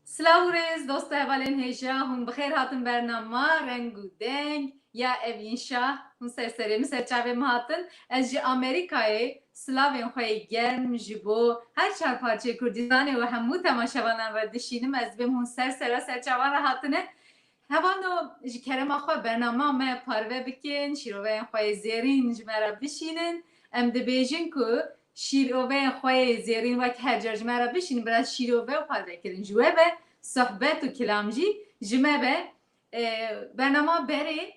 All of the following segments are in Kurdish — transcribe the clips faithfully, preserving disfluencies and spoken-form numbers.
Silav û rêz, dost û hevalên hêja, hûn bi xêr hatin bernama Reng û Deng ya Evîn Şah. Hûn ser serê min, ser çavê min hatin. Ez ji Amerîkayê silavên xwe yê germ ji bo her çar parçeyê Kurdistanê û hemû temaşevanan re dişînim. Ez dibêm hûn ser sera ser çavan re hatine. Hevano ji kerema xwe bernama me parve bikin, şîroveyên xwe yê zêrîn ji me re bişînin. Em dibêjin ku şîroveyên xwe yê zêrîn wek her car ji me re bişînin, biraz şîrove û parvekirin ji we be, sohbet û kilam jî ji me be. E, bernama berê,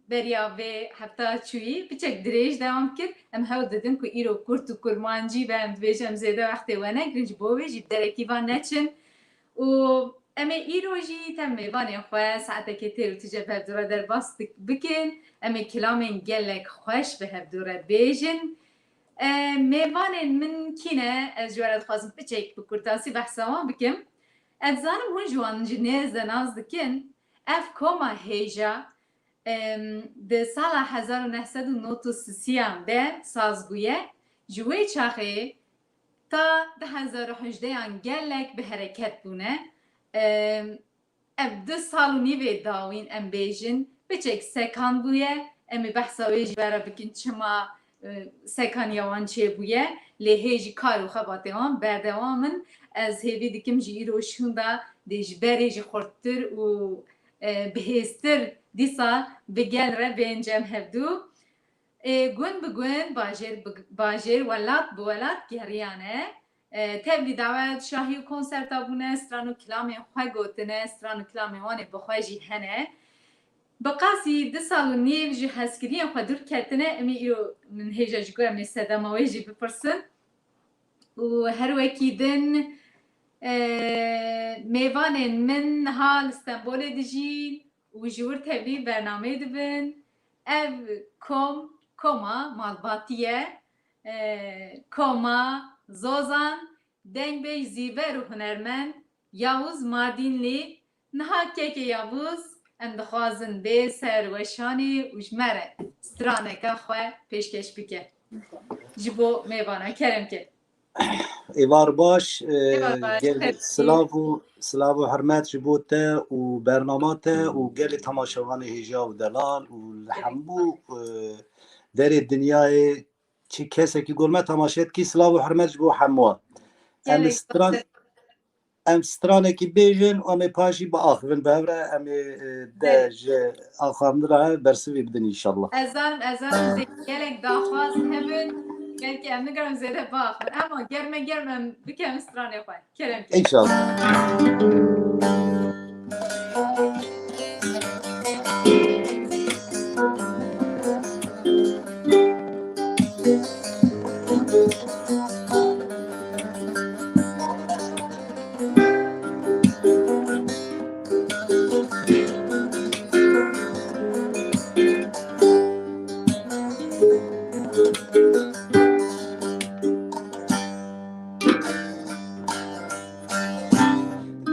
beriya vê hefta çûyî piçek dirêj dewam kir. Em hewl didin ku îro kurt û kurmancî be, em dibêjin em zêde wextê we negirin, ji bo wê jî bi derekî van neçin. Û em ê îro jî tev mêvanên xwe saetekê têr û tije bi hevdû re derbas dik-, bikin. Em ê kilamên gelek xweş bi hevdû re bêjin. E, mêvanên min kî ne? Ez ji we re dixwazim piçek bi kurtasî behsa wan bikim. Ez dizanim hûn ji wan ji nêz de nas dikin. Ev koma hêja, em, di sala hezar û neh sed û nod û sisiyan de saz bûye. Ji wê çaxê ta du hezar û hejdeyan gelek bi hereket bûne. Em, ev du sal û nîvê dawîn, em bêjin, piçek sekan bûye. Em ê behsa wê jî we re bikin, çima, e, sekaniya wan çêbûye. Lê hê jî kar û xebatê wan berdewam in. Ez hêvî dikim ji îro şûnda dê ji berê jî xurttir û, e, bihêztir dîsa bi gel re bên cem hevdû. Ê, gund bi gund, bajêr bi bajêr, welat bi welat geriyane. Ê, tevlî dawet, şahî û konserta bûne, stran û kilamên xwe gotine, stran û kilamên wan ê bi xwe jî hene. Bi qasî du sal û nîv ji hezkiriyên xwe dûr ketine, em ê îro min hêja ji ku em ê sedema wê jî bipirsin. Û her wekî din, e, mêvanên min niha li Stenbolê dijîn û ji wir tevlî bernameyê dibin. Ev kom, koma malbatî ye, e, koma Zozan, dengbêj, zîver û hunermend Yavuz Mardînlî. Niha kekê Yavuz, em dixwazin bê ser weşanê û ji me re straneke xwe pêşkêş bike. Ji bo mêvana kerem ke. Êvar baş, e, Êvar baş, gelê xêr silav û, silav û hurmet ji bo te û bernama te û gelê temaşevanê hêja û delal û li hemû, e, derê dinyayê çi kesekî gor me temaşe dikî, silav û hurmet ji bo hemû. Em Gelek stran-, em stranekî bêjin û em ê paşî biaxivin bi hev re, em ê, e, de Belê. ji axavindina hev bersivî bidin înşallah. Ez zanim, ez zanim zê-, gelek daxwaz hebin, belkî em nigerin zêde biaxivin. Ema germe germ em bikem stranê xwe. Kerem ke. İnşallah.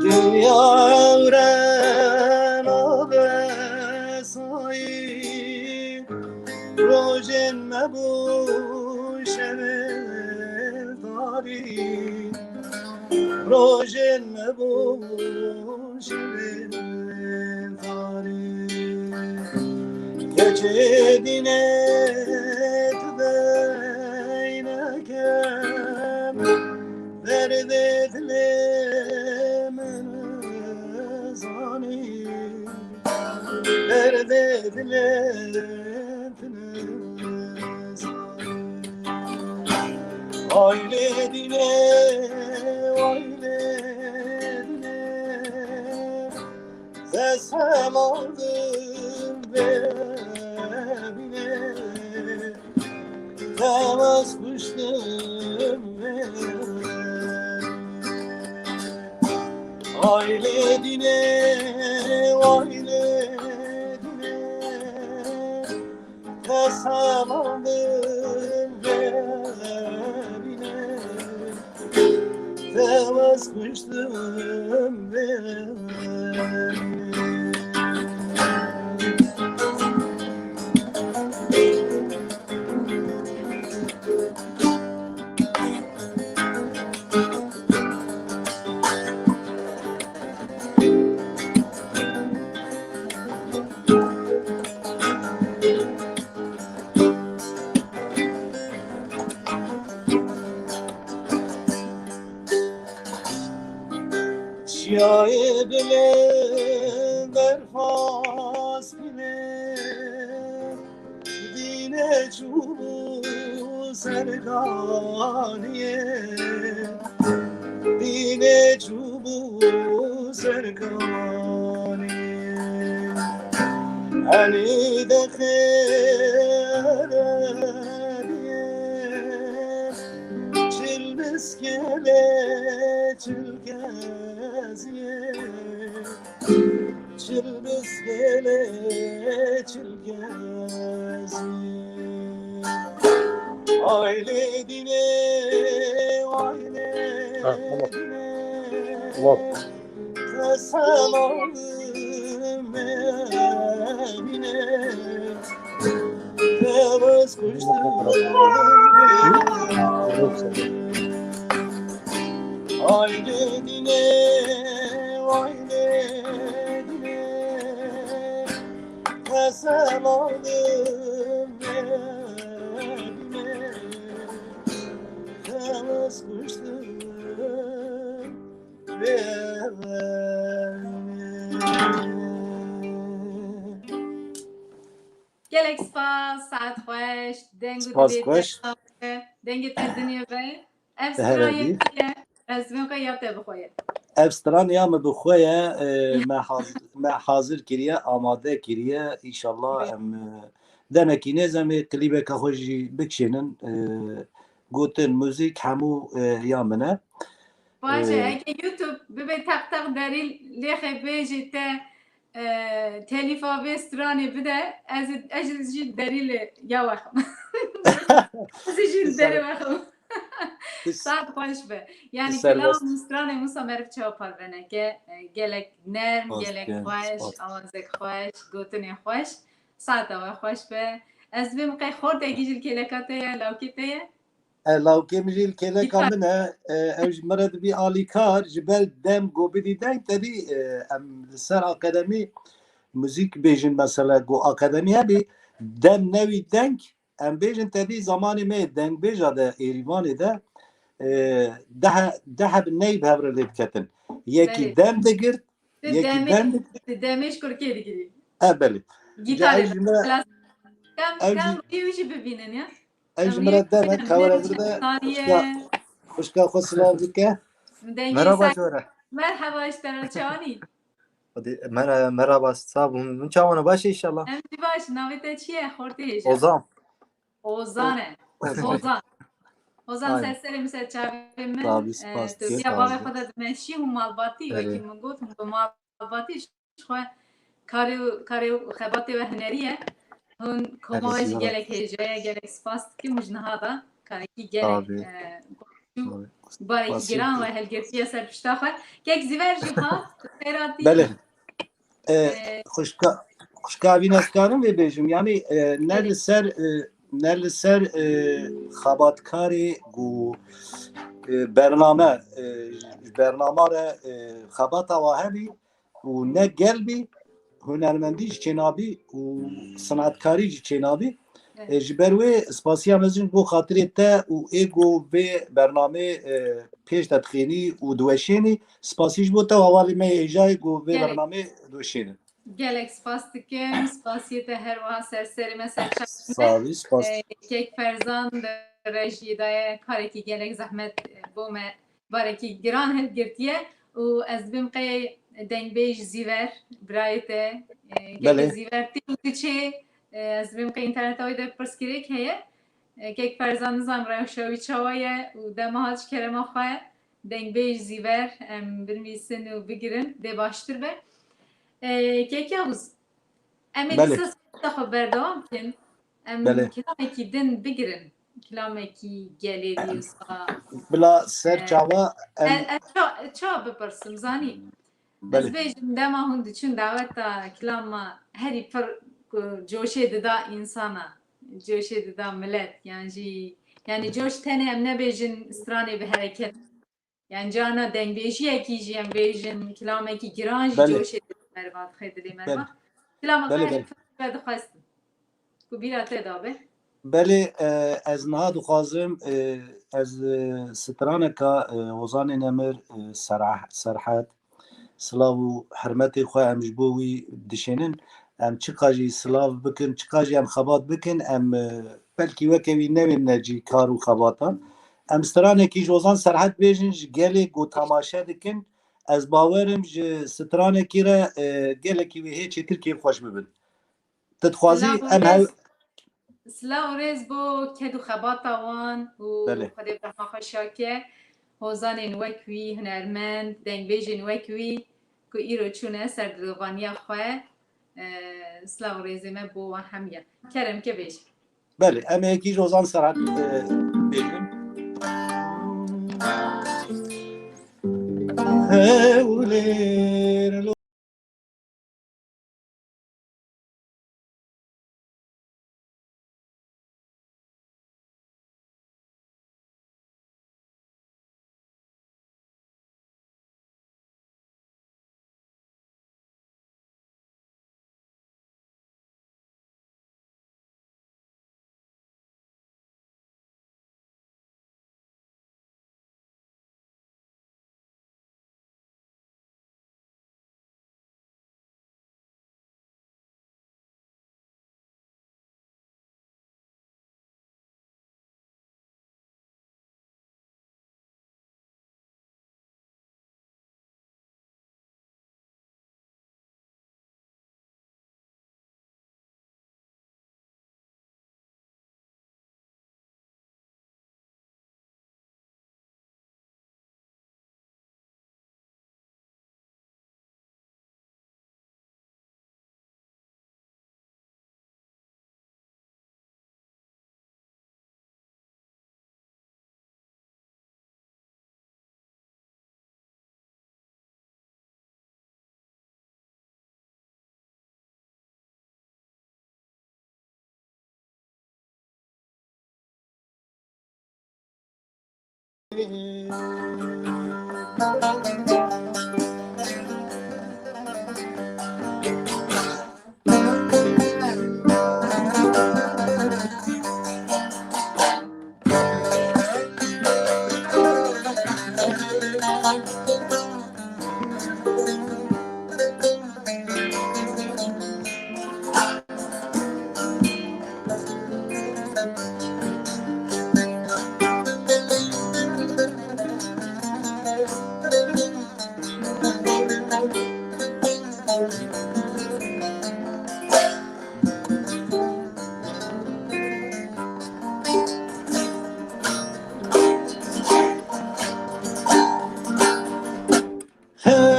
Dinya ewrena be sayî, rojên me bû şevê tarî, rojên me bû şevê tarî. Keçê dînê tu beyneke derdê dilê min zanî, derdê dilê min zanî. Aylê dînê, aylê dînê, dest hemaldim bê bînê. Tewez kuştim vê. Aylê dînê, aylê dînê, kes hevaldim vê bînê. Tewez kuştim vê. Çiyayê dilê derfas bînê, dînê çûbû ser kaniyê, dînê çûbû ser kaniyê. Elî dexê Erebiyê, çil miskelê, çil keziyê. Çil miskelê, çil keziyê. Aylê dînê, aylê Ha, tamam. dînê. Tamam. Tesel aldım evine. Tewez kuştum. Aylê dînê, aylê dînê, tesel aldım evine. Tewez kuştum. Gelek spas, saet xweş, deng û Spas dilê xweş. te, dengê te dinê be. Ev Te stran here yek bî. ye, ez vê xwe ya te bi xwe ye. Ev stran ya min bi xwe ye, e, me haz-, me hazir kiriye, amade kiriye. Înşallah Be. em, e, denekî nêz em ê klîbeka xwe jî bikişênin. E, gotin, muzîk hemû, e, ya min e. Baş e, Ee, heke YouTube bibe teq teq derîl lêxê bêjê te, e, telîfa vê stranê bide, ez, ez jî derîlê ya wexim. Ez jî Ti derê ser, wexim. ti s-, Saet xweş be. ti Yani serbest. Kilam stranê Musa meriv çawa parveneke, e, gelek nerm, Spas gelek dikim, xweş, spas. Awazek xweş, gotinê xweş. Saeta we xweş be. Ez vê miqey xortekî jî li kêleka te ye, lawkê te ye. E, lawkê min jî li kêleka Gîtar. min e. E, ew ji min re dibî alîkar, ji ber dem ku bidî deng, te dî, e, em li ser akademî muzîk bêjin, mesela ku akademî hebî, dem newî deng, em bêjin tevî zamanê me dengbêja de Êrîvanê de, e, deh, deh heb ney bi hev re lê diketin. Yekî Belê. dem digirt, Tu yekî demê, dem digirt. Tu demê ji kurkê digirî. E, belê. Gitarê Ca ew ji me, klas-, kam, ew kam jî, rî wî jî bibînin ya. Ew ji Em me re wî deme, bibînin, qewere ne vir de, çi xwişka, xwişka xwe silav bike. Dengê Merhaba ser-, Jore. Merhaba ji te re, çawanî? Hadi, mer-, merhaba, sağ olun. Min çawana baş inşallah. Em jî baş, navê te çi ye? Xortê hêja. Ozan. Ozan e. Ozan. Ozan. Ozan Aynen. ser serê min, ser çavê min. Tabii, Ee, spas, tu diye sağ bavê olun. xwe de dimeşî hûn malbatî, Erê. wekî min got, hûn bi malbatî ji xwe karê û, karê û xebatê we hunerî ye. Hûn koma we jî Erê, gelek hêja ye, gelek spas dikim û ji niha da karekî gelek, Tabii. e, Tabii. barekî Basit. giran we hilgirtiye ser pişta xwe. Kek Zîver jî hat, xêr hatî. Belê. E, Ee, xwişka, xwişka Evîn ez karim vê bêjim. Yanî, e, ne Belê. li ser, e, ne li ser, e, xebatkarê ku, e, bername, e, ji bernama re, e, xebata wa hebî û ne gel bî, hunermendî jî çênabî û sanatkarî jî çênabî. Evet. E, ji ber wê spasiya mezin bo xatirê te û ê ku vê bernamê, e, pêş de dixênî û diweşênî. Spasî ji bo te û hevalê me yê hêjayê ku vê Gelek. bernamê diweşênin. Gelek spas dikim. Spasiyê te her wiha ser serê me, ser çavê me. Sağ ol, spas. E, Kek Ferzan di rejiyê de ye, karekî gelek zehmet, e, bo me barekî giran hilgirtiye û ez dibêm qey dengbêj Zîver, birayê te, e, Kek Belê. Zîver tê û diçê, e, ez dibêm qey înterneta wê de pirsgirêk heye. E, Kek Ferzan nizam rewşa wî çawa ye û dema hat ji kerema xwe dengbêj Zîver em binivîsin û bigirin dê baştir be. E, Kek Yavuz, em ê Belê. dîsa seheta xwe berdewam bikin. Em Belê. kilamekî din bigirin. Kilamekî gelê wî wisa. Bila ser E, çava em ez, ez ça-, ça bipirsim, zanî? Ez Belê. bêjim dema hûn diçin daweta kilama herî pir ku coşê dida însana, coşê dida milet, yan jî, yanî coş tenê em nebêjin stranê bi hereket. Yanî carna dengbêjiyekî jî em bêjin, kilamekî giran jî Belê. coşê dida merva dixê dilê merva. Belê. Kilama Belê, herî belê. pir dixwestin. Ku bîra te dabe. Belê, e, ez niha dixwazim, e, ez, e, straneka, e, Ozanê Nemir, e, Serah-, Serhed, silav û hurmetê xwe em ji bo wî dişênin. Em çiqa jî silav bikin, çiqa jî em xebat bikin, em, e, belkî weke wî newêne cî kar û xebatan. Em stranekî ji Ozan Serhed bêjin ji gelê ku temaşe dikin. Ez bawerim ji stranekî re, e, gelekî wê hê çêtir kêfxweş bibin. Tu dixwazî Silav û em hev- rêz, silav û rêz bo ked û xebata wan û Belê. Xwedê bi rehma xwe şake. Hozanên wek wî, hunermend, dengbêjên wek wî ku îro çûne ser didovaniya xwe, e, silav û rêzê me bo wan hemiya. Kerem ke bêje. Belê, em ê yekî ji Ozan Serhat, e, bêjin. Hewlêr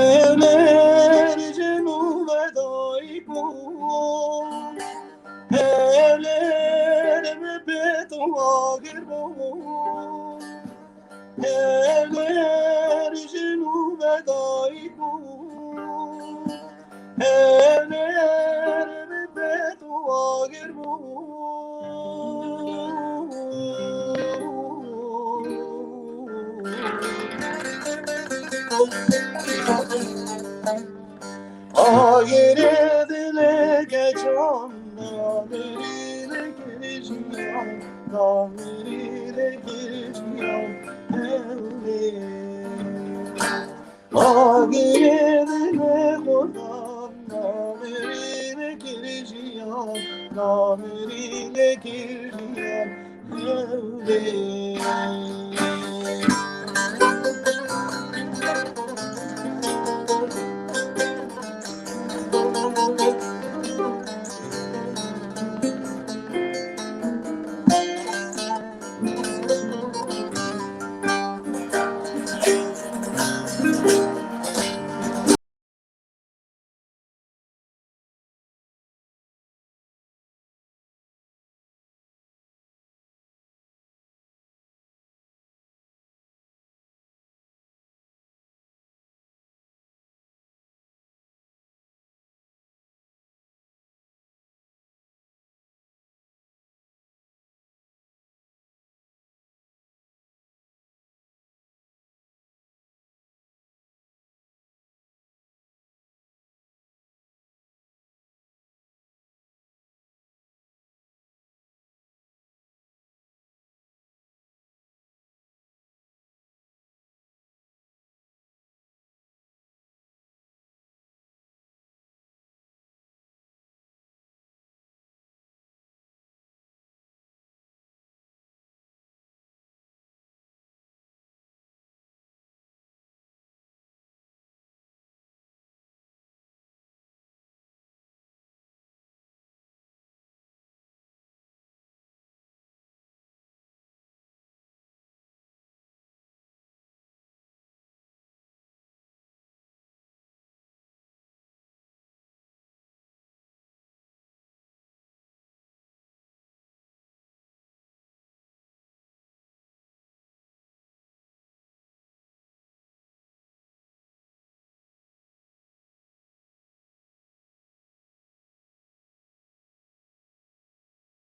Hevler jin û vedayî bû, hevler bi pêt û agir bû. Hevler jin û vedayî bû, hevler bi pêt û agir bû. Agirê dilê keçan, agirê dilê jiyan, agirê dilê jiyan, hewlê. Agirê dilê xurdan, agirê dilê jiyan, agirê dilê jiyan, hewlê.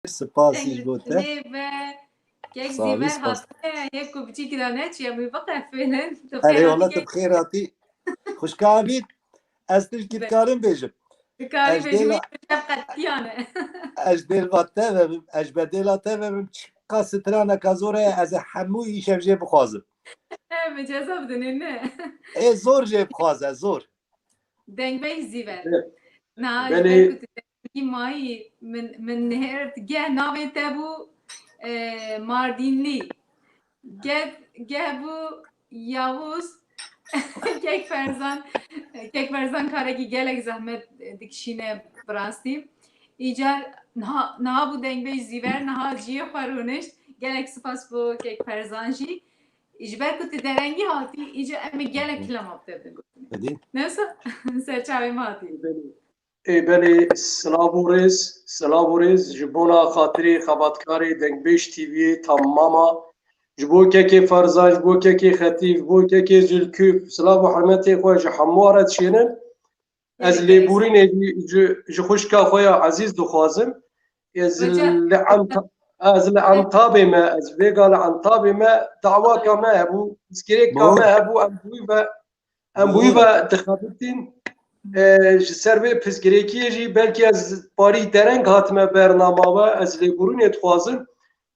Spas ji bo te. Lê ve kek Zîver hatine, yek ku biçîkî de neçiye, min biqefênin. Tu Erê, xêr hatî wala tu kek. Bi xêr hatî. Xwişka Emîn, ez tilkî dikarim bêjim. Dikarî Ez bêjim, dêla, şefqetiyane. Ez dêla te ve bim, ez be dêla te ve bim, çiqa straneka zor e, ez ê hemû îşev jê bixwazim. He, min ceza bidinê, ne? Ê, zor jê bixwaze, zor. Dengbêj Zîver. Evet. Na, Belê. Ji ber ku tu dengî mayî, min, min nihêrt geh navê te bû, e, Mardînlî. Geh, geh bû Yavuz. Kek Ferzan, Kek Ferzan karekî gelek zehmet dikişîne bi rastî. Îcar niha, niha bû dengbêj Zîver, niha ciyê xwe rûnişt. Gelek spas bo Kek Ferzan jî. Ji ber ku tu derengî hatî, îcar em ê gelek kilama bi te bigotin. Hadi. Ne wisa ser çavê me hatî. Ê belê, silav û rêz, silav û rêz ji bona xatirê xebatkarê Dengbêj T V'yê tamama, ji bo kekê Ferzan, ji bo kekê Xetîf, ji bo kekê Zülküf, silav û hurmetê xwe ji hemû re dişênim. Ez Ê, lêborînê jî ji, ji xwişka xwe ya ezîz dixwazim. Ez Hoca, li Enta-, ez li Entabê me, ez vêga li Entabê me, dawaka me hebû, pirsgirêka me hebû, em bûyî ve Em bi wî ve dixebitîn, e, ji ser vê pirsgirêkiyê jî belkî ez parî dereng hatime bernama we, ez lêborînê dixwazim.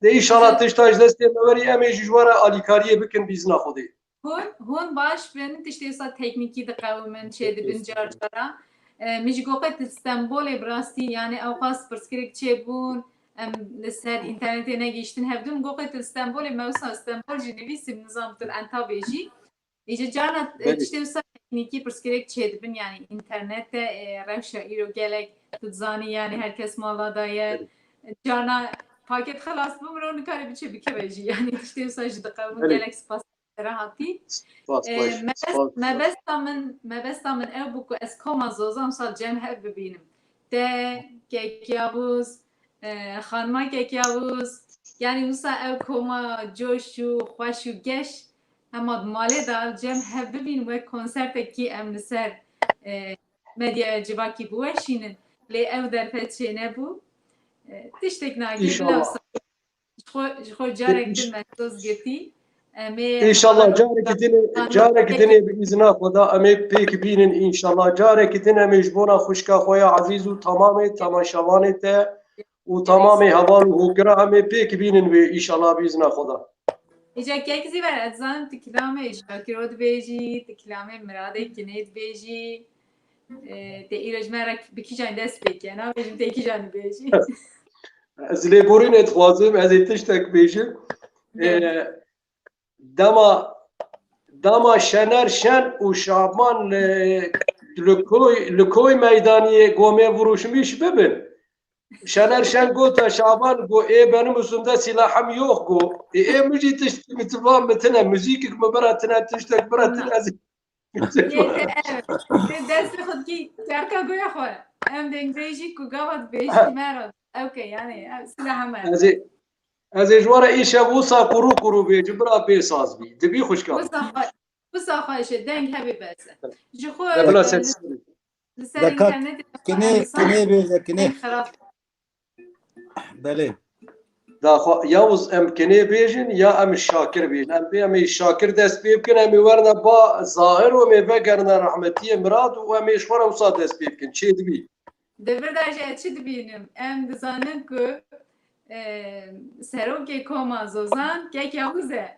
De înşallah tişta ji destê me werî, em ê jî ji we re alîkariyê bikin bîzna Xwedê. Hûn, hûn baş bin, tiştê wisa teknîkî diqewimin, çêdibin car cara. E, min jî got, qet Stenbolê bi rastî, yani ewqas pirsgirêk çêbûn, em li ser înternetê negihiştin hevdû. Min got, "Qey tu li Stenbolê me, wisa Stenbol jî nivîsî, min nizam tu li Entabê jî." Îca carna, e, Belê. tiştê wisa teknîkî pirsgirêk çêdibin, yanî înternete, e, rewşa îro gelek tu dizanî, yanî her kes mala de ye. Belê. Carna paket xelas bû, mirov nikare biçe bikeve jî. Yanî tiştê wisa jî diqewim, Belê. gelek spas te re hatî. Spas, E, baş, mebest-, spas, spas. mebesta min, mebesta min ew bû ku ez koma Zozan wisa cem hev bibînim. Te, Kek Yavuz, e, xanima Kek Yavuz, yanî wisa ew koma coş û xweş û geş, hema di malê de cem hev bibîn, wek konsertekî em li ser, e, medyaya civakî biweşînin. Lê ew derfet çênebû. E, tiştek nake, bila Înşallah. wisa ji xwe, ji xwe carek din me soz girtî. Em ê Înşallah hevalên carekî dinê, carekî dinê bi îzna Xweda em ê pêk bînin înşallah. Carekî din em ê ji bona xwişka xwe ya ezîz û tamamê temaşevanê te û tamamê heval û hokira em ê pêk bînin wê înşallah bi îzna Xweda. Îca kek Zîver, ez dizanim tu kilamê Şakiro dibêjî, tu kilamê Miradê Kinê dibêjî. E, tê îro ji me re bi kîjan dest pê ke? Nabêjim tê kîjan dibêjî. Ez lêborînê dixwazim, ez ê tiştek bêjim. E, Evet. dema, dema Şener Şen û Şaban, e, li koy, li koy meydaniyê gomê vuruşmiş bibin. Şener Şen gota Şaban go, "Ê benim üstümde silahım yok," go. Ê, ê min jî tişt min ti va min tine, müzîkik mi bira tine, tiştek bira tine, ez Yê te ev. Te destê xwe dikî kerka goya xwe. Em dengbêjî ku gava dibêjî me re. Ewke, yanî, ev silaha me. Ez ê, ez ê ji we re îşev wisa kuru kuru bêjim, bira bê saz bî. Dibî xwişka. Wisa xwe, wisa xweş e, deng hebê bes e. Ji xwe, De bila e, set li, li ser Deka, internetê kinê, insan kinê bêje, kinê. deng xerab. Belê. Daxwa, ya wis em kinê bêjin, ya em Şakir bêjin. Em pê, em ê Şakir dest pê bikin, em ê werine ba Zahir û em ê vegerine rehmetiyê Mirad û em ê ji xwe re wisa dest pê bikin. Çê dibî? Di vir de jî ez çi dibînim? Em dizanin ku, e, serokê koma Zozan Kek Yavuz e.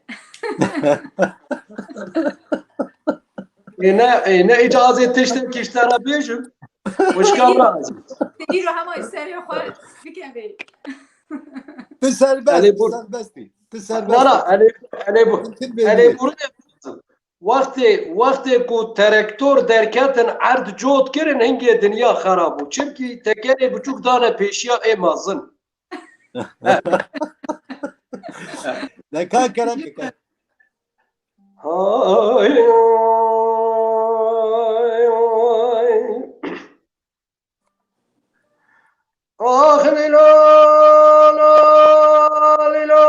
Ê ne, ê ne, îca ez ê tiştekî ji te re bêjim. Xwişka min ezîz. Îro hema serê xwe bikevê. Tu serbest, Elê tu bur- serbest bî. Tu serbest. Na, na, elê, elê bu-, Mümkün değil. elê burine. Wextê, wextê ku terektor derketin erd cot kirin, hingê dinya xera bû. Çimkî tekerê biçûk dane pêşiya ê mezin. Deka kerem dika. Hay, hay, hay. Ax lîlo, lo, lîlo,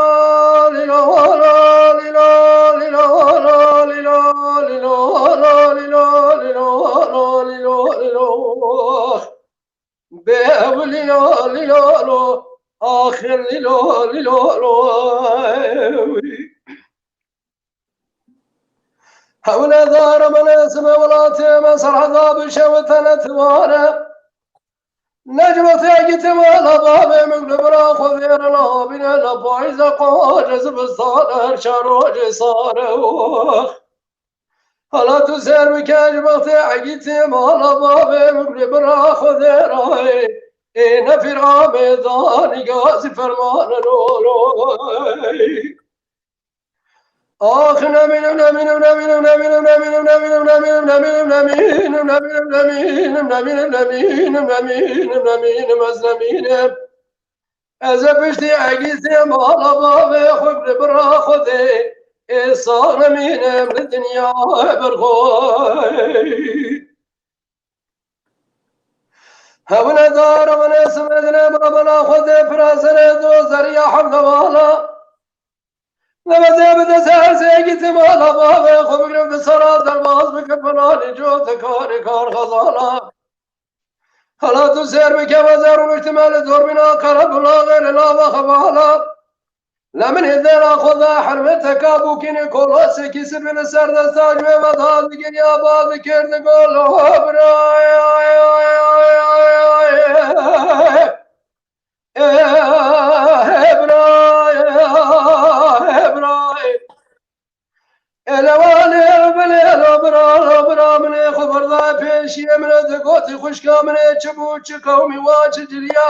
lîlo, lo, lîlo, lîlo, lo, lîlo, lîlo, lo, lîlo, lîlo, lo, lîlo, lîlo, lîlo. Bê ev lîlo, lîlo, lo, ax lîlo, lîlo, lo. Hewle dare me nesime welatê me serheda bişewitene tivare. Necmetê gitime la bavê min li bira xwe vêre la bîne la payîze qore zivistane her çar rojê sare. Hala tu ser bike ji bextê egîtê mala bavê min li bira xwe vêre. Ê nefîr amê danî gazî fermane loloy. Ax nemînim, nemînim, nemînim, nemînim, nemînim, nemînim, nemînim, nemînim, nemînim, nemînim, nemînim, nemînim, nemînim, nemînim, ez nemînim. Ez ê piştî egîzê mala bavê xwe li bira xwe dê, êsa nemînim li dinyayê ber xwe. Hewle dare min ê simedine bira bela xwe dê, pira serê do zeriya hevde vala. Nebezê bide ser sêgî ti mala bavê xwe bigrim di sera derbaz bike filanî cot karê kar xezala. Hala tu ser bike ve zer û niştime li zorbîna Qerebulagê li lava xevala. Le min hêdera xwe da hermeteka bûkînê kolasekî sibî li ser desta ji wê ve da digiriya ba dikir digol, "O birayê, ay, ay, ay, ay, ay." Ê birayê, ê birayê. Ê lewanê bilê lo bira, lo bira min ê xwe birda pêşiyê min ê digotî xwişka min ê çi bû, çi qewmî wa, çi ciliya.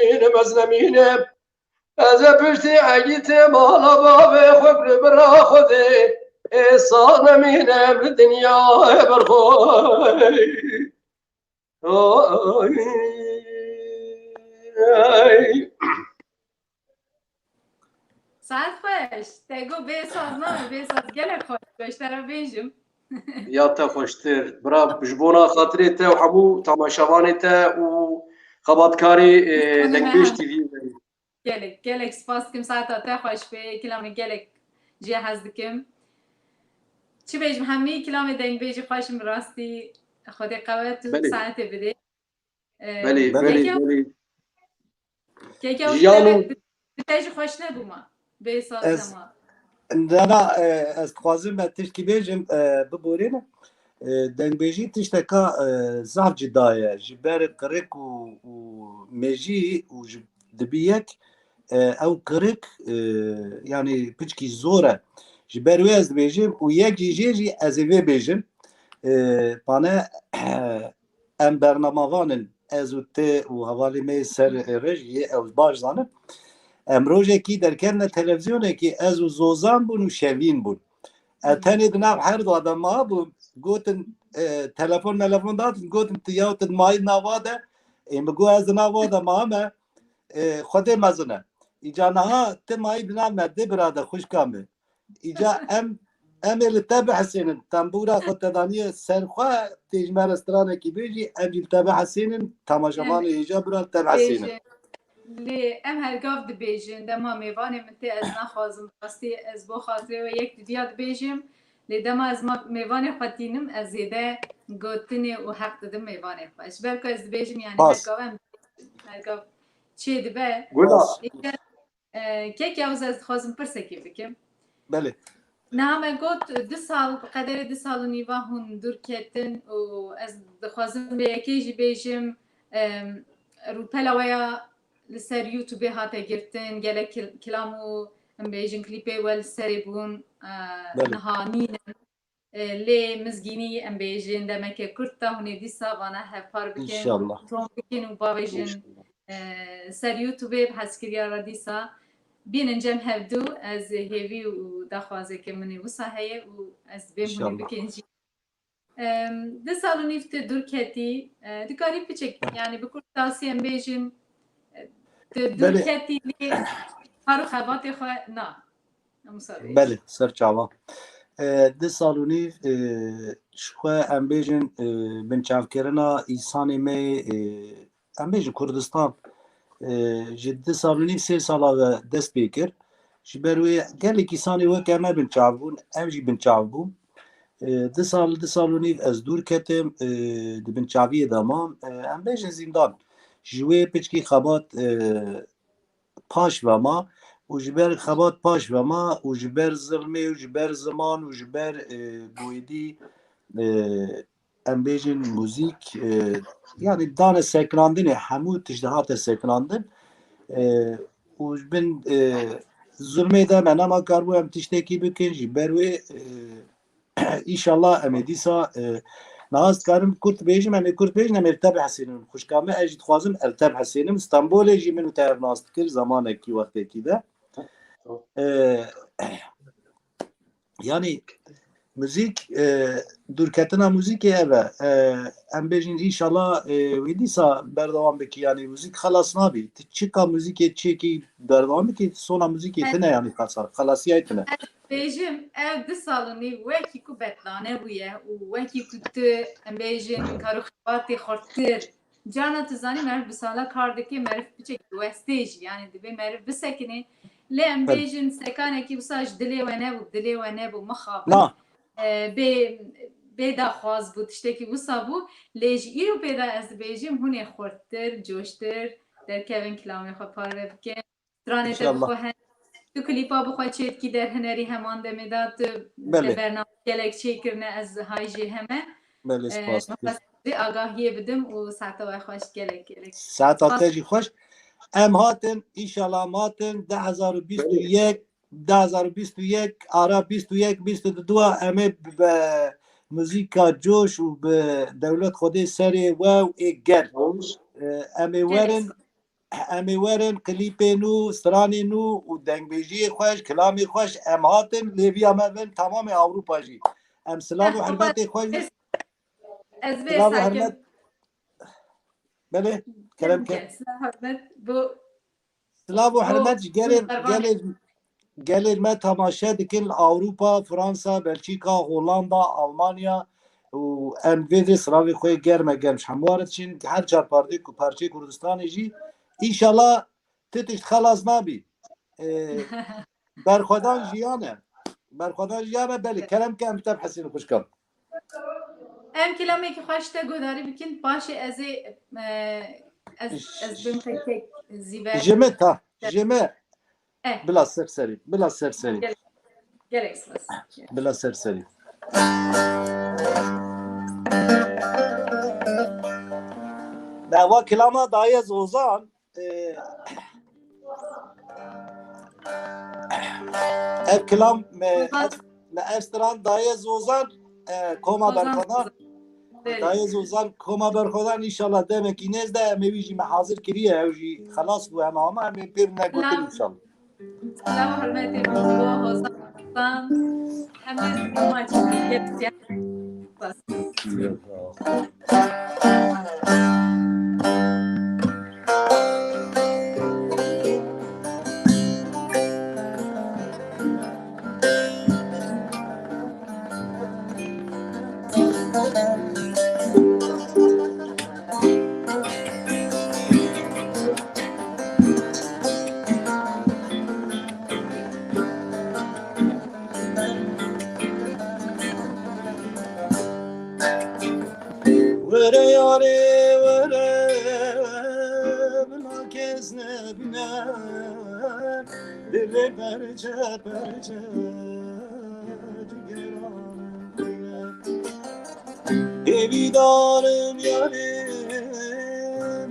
nemînim, ez nemînim. Ez ê piştî egîtê mala bavê xwe bi bira Xwedê, êsa nemînim li dinyayê ber xwe. Oy, ay. Saet xweş. Te got bê saz name, bê saz gelek xweş. Xweş te re bêjim. Ya te xweştir. Bira, ji bona xatirê te û hemû temaşevanê te û xebatkarê, e, Dengbêj T V. Gelek, gelek spas dikim. Saeta te xweş be. Kilamê gelek jê hez dikim. Çi bêjim, hemî kilamê dengbêjî xweş in, bi rastî Xwedê qewet û Belê. saetê bidê. Ee, Belê, keke, belê, belê. Keke Jiyan û bi te jî xweş nebûma. Bê saz Ez, dema. Nana, e, ez dixwazim me tiştkî bêjim, e, biborîne. E, dengbêjî tişteka, e, zaf cida ye. Ji ber qirik û, û mêjî û ji, dibî yek, e, ew qirik, e, yanî piçkî zor e. Ji ber wê ez dibêjim û yek jî jê jî ez ê vê bêjim. E, pane, em bernamavan in, ez û ti û hevalê me yê ser rêj yê ew baş zanin. Em rojekî derketine televîzyonekî, ez û Zozan bûn û Şevîn bûn. Ez tenê di nav her du de mabûm, gotin, e, telefon melefon datin, gotin, tu ya tu di mayî nava de, ê min got ez di nava de mame, e, Xwedê mezin e. Îca niha ti mayî di nav me, di bira de xwişka min. Îca em, em ê li te bihesênin. Tembûra xwe te daniye ser xwe, tê ji me re stranekî bêjî, em jî li te bihesênin. Temaşevanê hêja bira li te bihesênin. Bêjin. Lê em her gav dibêjin, dema mêvanê min tê ez naxwazim, rastî ez bo xatirê we yek didiya dibêjim. Lê dema ez ma-, mêvanê xwe tînim, ez zêde gotinê û heq didim mêvanê xwe. Ji ber ku ez dibêjim, yanî her Bas. gav em, her gav çê dibe. Gula. Lê E, kek Yavuz, ez dixwazim pirsekê bikim. Belê. Niha me got, du sal, bi qederê du sal û nîva hûn dûr ketin û ez dixwazim vê yekê jî bêjim, em, rûpela we ya li ser YouTubeê hate girtin, gelek kil-, kilam û, em bêjin, klîpê we li serê bûn, e, Belê. niha nînin. E, lê mizgînî, em bêjin, demeke kurt de hûn ê dîsa vana hevpar bikin, İnşallah. rom bikin û bavêjin, İnşallah. e, ser YouTubeê bi hezkiriya re dîsa bînin cem hevdû. Ez hêvî û daxwazeke min ê wisa heye û ez dibêm hûn ê İnşallah. bikin jî. Em, du sal û nîv tu dûr ketî, e, dikarî piçek, yani bi kurtasî em bêjin, e, tu dûr Belê. ketî lê kar û xebatê xwe na. Belê, ser çava. E, du sal û nîv, e, ji xwe em bêjin, e, binçavkirina îsanê me, e, em bêjin Kurdistan, e, ji du sal û nîv, sê sala ve dest pê kir. Ji ber wê gelek îsanê weke me binçav bûn, ev jî binçav bû. E, du sal, du sal û nîv ez dûr ketim, e, di binçaviyê de mam. E, em bêjin zîndan. Ji wê piçkî xebat, e, paş ve ma û ji ber xebat paş ve ma û ji ber zilmê û ji ber ziman û ji ber, e, goyedî, e, em bêjin muzîk, e, yani dane sekinandinê, hemû tişt hate sekinandin. E, û ji bin, e, zulmê de me nema karibû em tiştekî bikin, ji ber wê, e, Înşallah em ê dîsa, e, nas dikarim kurt bêjim, em ê kurt bêjin, em ê li te bihesînin. Xwişka me, ez jî dixwazim ez li te bihesînim. Stenbolê jî min û te ev nas dikir, zamanekî, wextekî de. E, yanî muzîk, e, dûrketina muzîkê ev e. E, em bêjin înşallah, e, wê dîsa berdewam bikî. Yanî muzîk xelas nabî. Tu çika muzîkê çêkî berdewam bikî, sona muzîkê tine yanî xelasiyayê tine. Bêjim, ev du sal û nîv wekî ku betlane bûye û wekî ku tu, em bêjin, kar û xebatê xurtir. Carna tu zanî meriv bi sala kar dike, meriv piçek diwestê jî, yani divê meriv bisekinê. Lê em bêjin sekanekî wisa ji dilê we nebû, dilê we nebû, mixabin. Na. E, bê, bê daxwaz bû, tiştekî wisa bû. Lê ji îro pê de ez dibêjim, hûn ê xurttir, coştir derkevin, kilamê xwe parve bikin. Stranê te bi xwe hene. Tu klîpa bi xwe çêdikî der hunerî heman demê de tu Belê. Te bername gelek çêkirine, ez hay jê heme. Belê, spas dikim. Vê agahiyê bidim û saeta we xweş, gelek, gelek. Saeta te jî xweş. Em hatin, înşallah em hatin, du hezar û bîst û yek, du hezar û bîst û yek, ara bîst û yek, bîst û du em ê bi, bi muzîka coş û bi dewlet Xwedê serê we û ê germ. Em ê werin, em ê werin klîpê nû, stranê nû û dengbêjiyê xweş, kilamê xweş, em hatin, lêviya me bin tamamê Ewropa jî. Em silav û hurmetê xweş. Ez vê Silav û sakin. Hurmet. Belê, kerem ke. Silav hurmet bo Silav û hurmet ji gelê, gelê, gelê me temaşe dikin li Ewropa, Fransa, Belçîka, Hollanda, Almanya û em vê dê silavê xwe germe germ ji hemû re diçin, her çar partê ku parçeyê Kurdistanê jî. Înşallah ti tişt xelas nabî. Ee, berxwedan jiyan e. Berxwedan jiyan e, belê. Kerem ke em bi te bihesînin xwişka. Em kilamekî xweş te guhdarî bikin, paşê ez ê, e, ez, ez bim tek tek zîver. Ji min ta, ji min. Eh. Bila ser serî, bila ser serî. Gelek, gelek spas. Bila ser serî. Dava kilama dayê Zozan. Ee, ev kilam me, ev, me ev stran dayê Zozan, e, Koma Zozan, Berxwedan. Zozan. Belê. Dayê Zozan, Koma Berxwedan, înşallah demekî nêz de em ê wî jî me hazir kiriye, ew jî xelas bû, em ama em ê pêr negotin înşallah. Silav û hurmetê min bo Hozan Aslan. Hemî maçî gelsiya. Were yarê were, bila kes nebîne, dilê perçe perçe cigeran. Hêvîdarim yarê,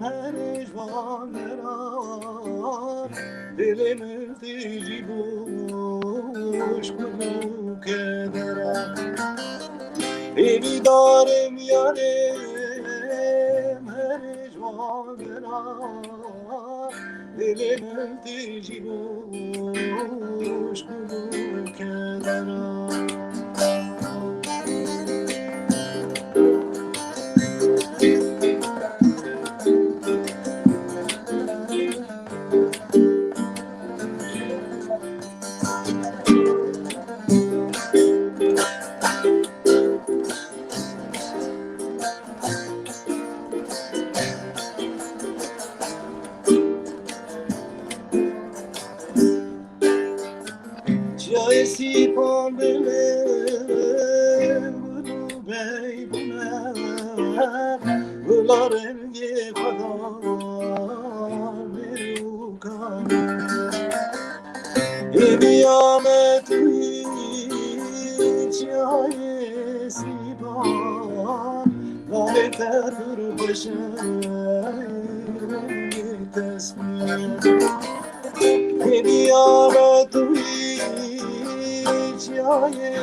her ji van dera, dilê min tijî bû, şkûn û kedera. Hêvîdarim yarê, her ji van dera, dilê min tijî bû, şkûn û kedera. Çiyayê Sîpan bi gul û bey bûne, gula rengê xwe da bê û kanê. Hêviya me tu yî, Çiyayê Sîpan, navê te pir xweş e, rengê te spî ye. Hêviya me tu yî, Çiyayê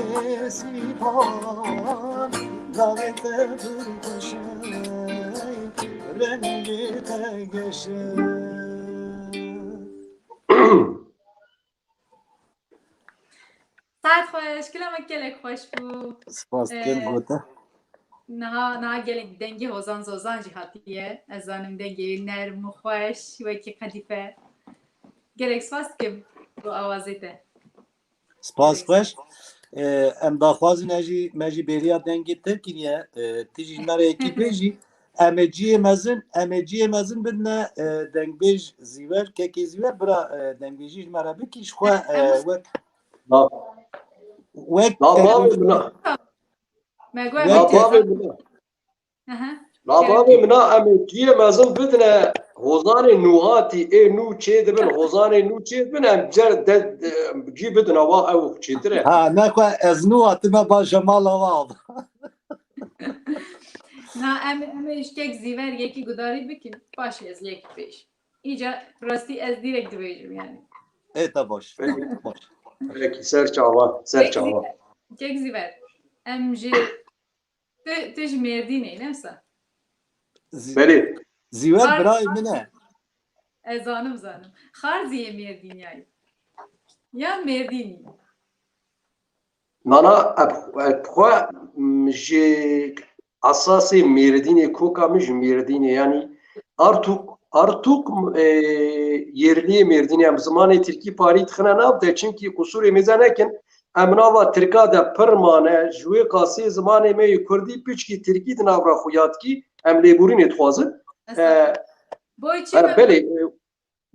Sîpan, navê te pir xweş e, rengê te geş e. Saet xweş, kilamek gelek xweş bû. Spas dikim, Ee, gote. Niha, niha gelek dengê Hozan Zozan jî hatiye. Ez zanim dengê wî nerm û xweş, wekî qedîfe. Gelek spas dikim bo awazê te. Spas xweş. Ee, em daxwazin ez jî, me jî bêriya dengê te kiriye. Ee, tu jî ji me re yekî bêjî. Em ê ciyê mezin, em ê ciyê mezin bidine, e, dengbêj Zîwer, kekê Zîwer, bira, e, dengbêjî ji me re bikî, ji xwe, e, wek, Na, wek, na e, bavê min na. Me Wek guh Na bavê ceza. min na. Aha. Na bavê min na, em ê ciyê mezin bidine hozanê nûhatî ê nû çê dibin, hozanê nû çê dibin, em cer de, de, cî bidine, wa ew çêtir e. Ha, ne xwe ez nû hatime ba jemala wa. Na, em, em ê ji kek Zîver yekî gudarî bikin, paşê ez yekî pêş. Îca rastî ez direkt dibêjim yani. Ê te baş. Peki. Baş. Peki, ser çava, ser Kek çava. Zîver, kek Zîver. Em ji, tu, tu ji Mêrdînê, ne wisa? Zî- Belê. Zîwer Har- birayê min e. Ez zanim, zanim. Xarzî yê Mêrdîniyayê. Ya Mêrdînî. Nana, eb, eb xwe, m, ji esasê Mêrdînê, koka min ji Mêrdînê, yanî Artuk, Artuk, e, yerliyê Mêrdînê, em zimanê tirkî parî dixine nav de, çimkî qusûrê mêze nekin, em nava tirka de pir mane, ji wê qasê zimanê me yê kurdî piçkî tirkî di nav re xuya dikî, em lêborînê dixwazin. E, Estağfurullah. Boy çi e, min, belê, e,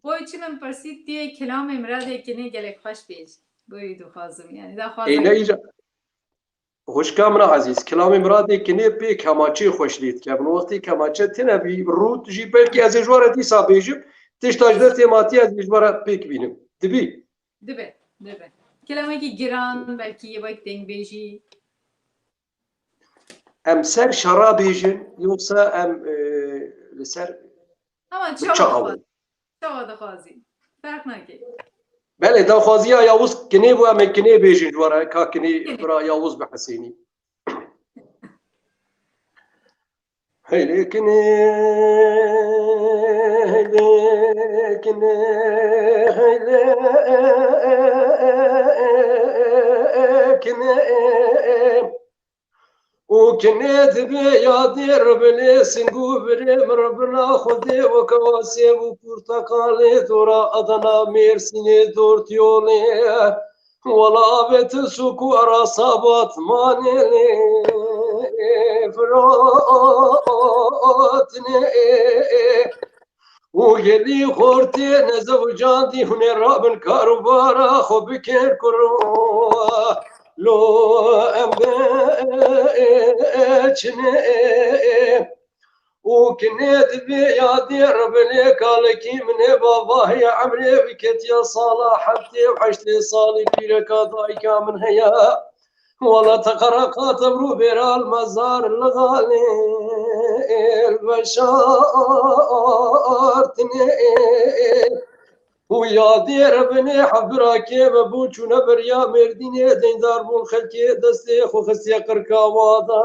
boy çi min pirsî tê kilamê Miradê Kinê gelek xweş bêj. Boy dixwazim yani. Da xwazim. Eyle îca. Xwişka min a ezîz, kilamê Miradê Kinê pê kemaçê xweş lê dike. Min wextê kemaçe tine bî, rût jî belkî ez ê ji we re dîsa bêjim. Tişta ji destê ma tî ez ê ji we re pêk bînim. Dibî? Dibe, dibe. Kilamekî giran, belkî wek dengbêjî. Em ser şera bêjin, yoksa em, e, li ser Ama çawa? çawa dixwazî. Çawa dixwazî. Ferq nake. Belê, daxwaziya Yavuz Kinê bû, em ê Kinê bêjin ji we re, ka Kinê Kinê. Bira Yavuz bi Hesênî. Heylê Kinê, heylê Kinê, heylê Kinê. û kinê dibê yadê ribinê sing û birê min ribina Xwedê weke wa sêv û porteqalê dora Adana Mêrsînê dor tiyolê. Wela avê ti sûk û erasa Batmanê lê firotinê. û gelî xortê nezewicandî hûnê rabin karûbara xwe bikin kuro. Lo em çinê û kinê divê yadê rebinê kalekî min ê bava heye emrê wî ketiya sala heftê û heştê salî pîreka dayika min heye. Wala teqereqat evrû bêra li mezar li xalê veşartinê û yadê rebinê hevbira kê me bû çûne beriya Mêrdînê deyndar bûn xelkê destê xwe xistiye qirka wada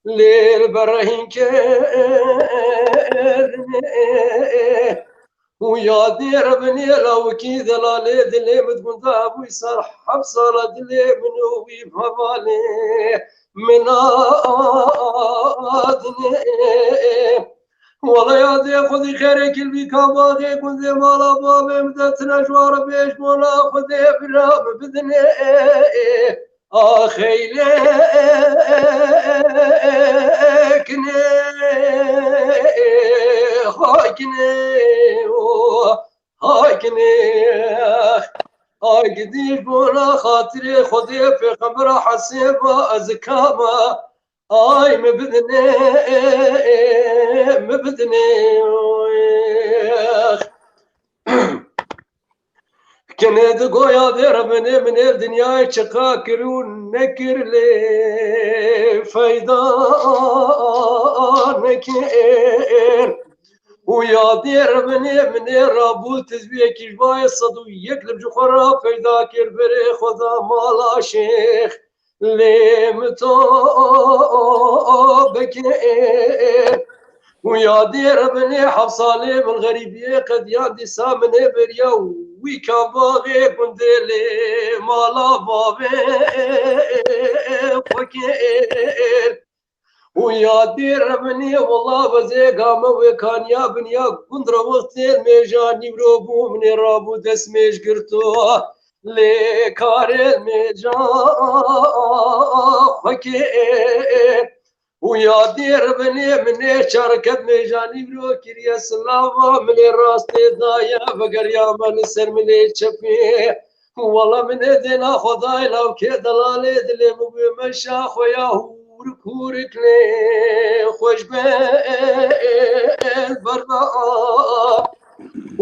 lê li berehîn kê û yadê rebinê lawikî delalê dilê min gunda bû sar heft sala dilê min û wî hevalê min adinê. Wala yadê xwedî xêrê kilbî ka baxê gundê mala bavê min de tine ji wara bêj bona xwedê bira min bidinê. Axeylê kinê, hay kinê, o, hay kinê. Ay gidî bona xatirê Xwedê pêxembera hesêba ez kama. Ay mi bidinê, mi bidinê. Kinê di goya dê rebinê min ê dinyayê çiqa kir û nekir lê feyda nekir. Û yadê rebinê min ê rabû tizbiyekî ji bayê sed û yek li ji xwe re peyda kir berê xwe da mala şêx. Lê min to bikir. Û yadê rebinê heft salê min xerîbiyê qediyan dîsa min ê beriya wî kavaxê gundê lê mala bavê xwe kir. Û yadê rebinê wela bezê game wê kaniya biniya gund re wextê mêja nîvro bû min ê rabû dest mêj girto. Lê karê mêja xwe kê û yadê ribinê min ê çarket mêjanî biro kiriye silava min ê rastê daye vegeriya me li ser min ê çepê. Wala min ê dêna xwedayê lawkê delalê dilê min bûye meşa xwe ya hûrik hûrik lê xweş be berda.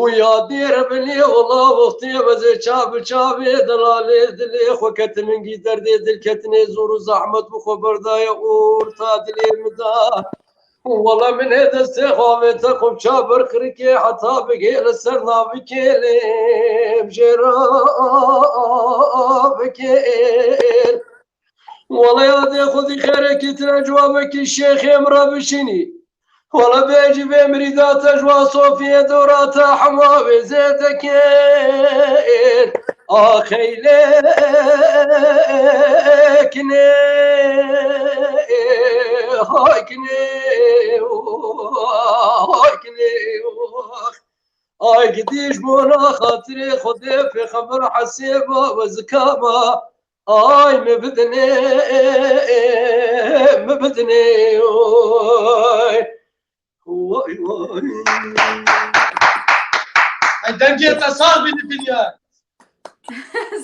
û yadê re binê wela wextê me zê çav bi çavê delalê dilê xwe ketin min gî derdê dilketinê zor û zehmet bi xwe berdaye orta dilê min da. Wela min ê destê xwe avête xwe bi çav ber qirikê heta bigê li ser navikê lê jê re bikêr. Wela yadê xwedî xêrekî tine civabekî şêxê min re bişînî. Wela bêjî vê mirîda te ji wan sofiyê dora te hema wê zêde kêr. Axeylê kinê, hay kinê, hay kinê. Ay gidîş bona xatirê Xwedê pêxember hesêba we zikama. Ay me bidinê, me bidinê, oy. Oy, oy. Ay, dengê te saz bî li dinya.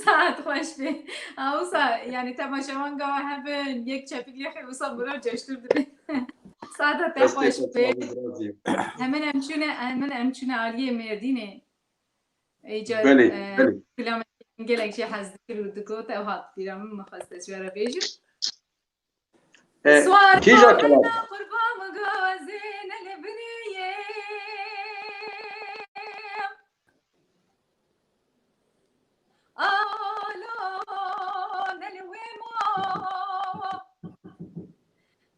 Saet xweş bê. Ha, wisa, yani temaşevan gava hebin, yek çepik lê xê wisa miro coştur dibe. Saeta te Destê xweş xwe bê. Sağ ol, razıyım. Hemen em çûne, hemen em çûne aliyê Mêrdînê. Ey car, Belê, e, belê. Filan gelek jî hez dikir û digot, ew hat bîra min, min xwest ez ji we re bêjim. E, Swar kîja bavê kilam? Me qurban gazê ne li binê ye. Alo, ne li wê ma.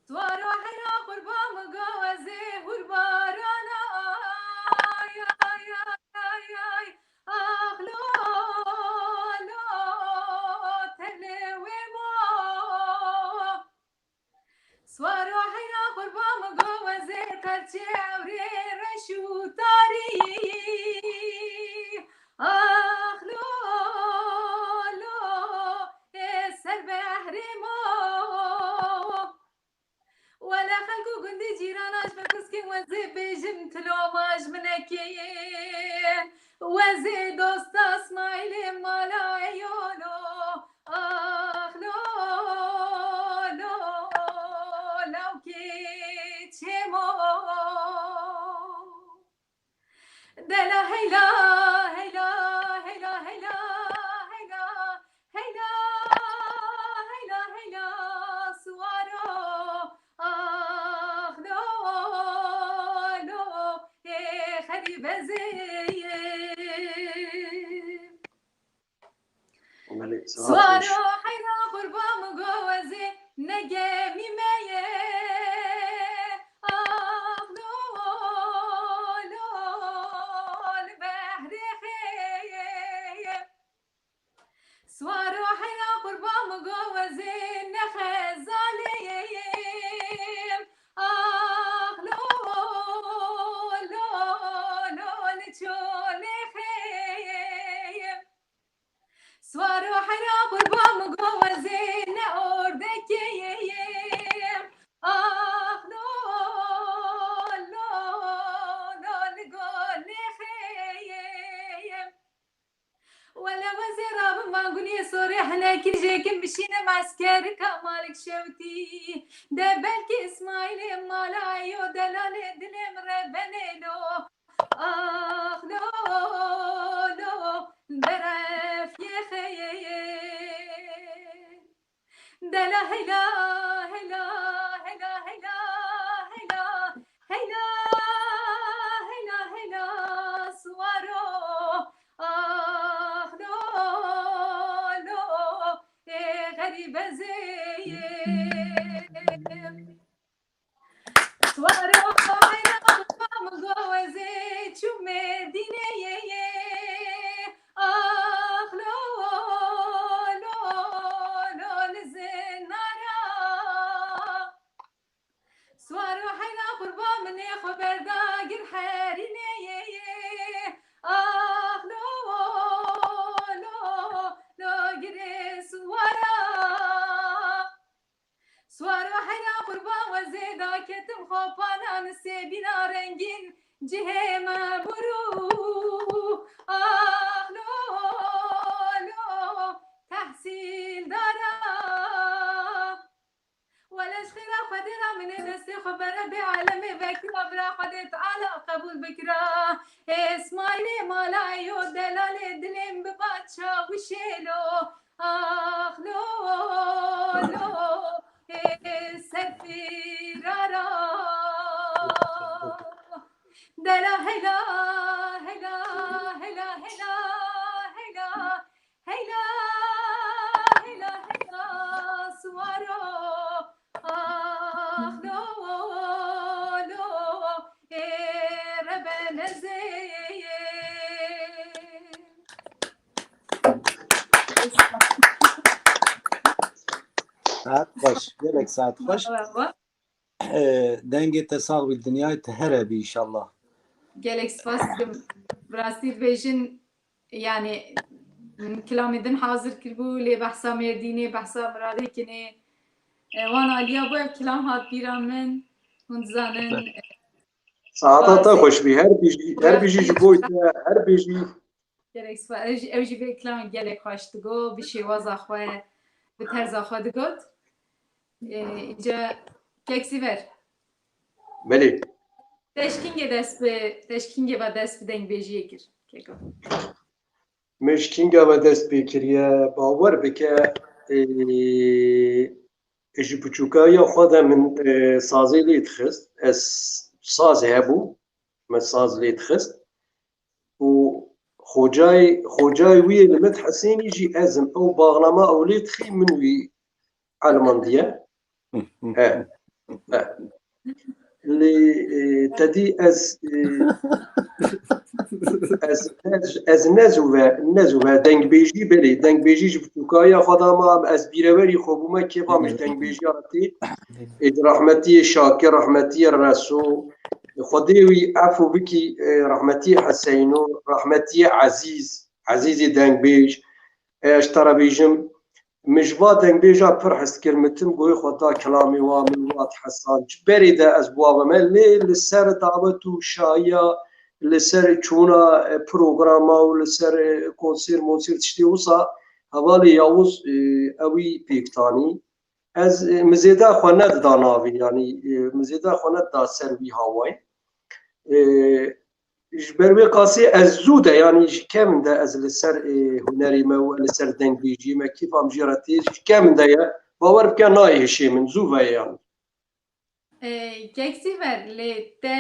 Swaro heyra qurban gazê hurbarana. Ay, ay, ay, ay, ay. Ax, lo, lo, tenê wê ma. Swaro heyra qurban min go wezê perçê ewrê reş û tarî. Ax, lo, lo, ê ser behrê ma. Wele xelk û gundî cîrana ji me kuskên wezê bêjin, tilo ma ji min nekin. Wezê dosta Smaîlê mala eyolo. Ax, lo, lo, lawkê çêmo. Dela heyla, heyla, heyla, heyla, heyla, heyla, heyla, heyla, suwaro. Ax, lo, lo, ê xerîbezê. Swaro heyra qurban min go wezê ne gemî me ye. Ax, lo, lo, li behrê xê ye. Swaro heyra qurban min go wezê ne xezalê ye. Ax, lo, lo, lo, li çolê xê ye. Swaro heyra qurban min go wezê ne ordekê ye. Ax, lo, lo, lo, li golê xê ye. Wele wezê rabim van guniyê sorê hene kirjêkim bişînim eskerika Malik Şewtî. De belkî Îsmaîlê mala yo delalê dilê min re benê lo. Ax, lo, lo, beref yê xeyê. Dela heyla, heyla, heyla, heyla, heyla, heyla, heyla, heyla, suwaro. Ax, lo, lo, ê xerîbezê. Swaro heyra bam go wezê çû Mêrdînê ye. Ax, lo, lo, lo, li zinara. Swaro heyra qurban min ê xwe berda gir herînê ye. Ax, lo, lo, lo, girê swara. Swaro heyra qurban wezê daketim xwe panan sêbîna rengîn cihê me bûrû. Ax lo lo tehsîldara. Wele ji xêra Xwedê re min ê destê xwe bere bê alemê vekira bira Xwedê Teala qebûl bikira. Ê Smaîlê mala yo delalê dilêm biba çawişê lo. Ax lo lo ê serfîrara. Dela hela hela hela hela hela. Heyla, heyla, heyla, siwaro. Ax lo, lo, ê rebe nezê. Saet xweş, gelek saet xweş. Merhaba. Ee, dengê te sax bî, dinyayê te here bî inşallah. Gelek spas dikim. Bi rastî dibêjin, yani, kilamê din hazir kiribû, lê behsa Mêrdînê, behsa Miradê kinê. E, wan aliya bû, ev kilam hat bîra min. Hûn dizanin, e, Saeta te xweş bî. Her bijî, her bijî ji bo te, her bijî. Gelek spas. Ew jî, ew jî vê kilamê gelek xweş digot, bi şêwaza xwe, bi terza xwe digot. Ê, îca kek Sîver. Belê. Te ji kîngê dest bi, te ji kîngê ve dest bi dengbêjiyê kir, keko? Min ji kînga ve dest pê kiriye, bawer bike, ê, ji biçûkayiya xwe de min, ê, sazê lê dixist. Ez sazê hebû, min saz lê dixist. Û xocayê, xocayê wî yê li min Hesênî jî ez im. Ew baxnama ew lê dixî, min wî elmandiye. He. He. Lê, e, te dî ez, e, ez, ez, ez nezûve, nezûve dengbêjî belê. Dengbêjî ji biçûkayiya xwe de ma ez bîrewerî xwe bûme, kêfa min ji dengbêjiya re tê. Ê, ji rehmetiyê Şakir, rehmetiyê Reso, Xwedê wî efû bikî, e, rehmetiyê Heseyno, rehmetiyê Ezîz, Ezîzê dengbêj. E, ji te re bêjim, min ji va dengbêja pir hez kir, min tim goyê xwe da kilamê wa, min wat hesan. Ji berê de ez bi wa ve me, lê li ser dawet û şayiya, li ser çûna, e, programa û li ser, e, konser, monser tiştê wisa hevalê Yavuz, e, ewî pêk tanî. Ez, e, min zêde xwe nedida navê, yanî, e, min zêde xwe nedida ser wî hawayê. E, ji ber wê qasê ez zû de, yanî ji kevin de ez li ser, e, hunerê me û li ser dengbêjiyê me, kêfa min jê re tê, ji kevin de ye. Bawer bike nayê hişê min, zû ve ye yanî. E, kek Sîver, lê te,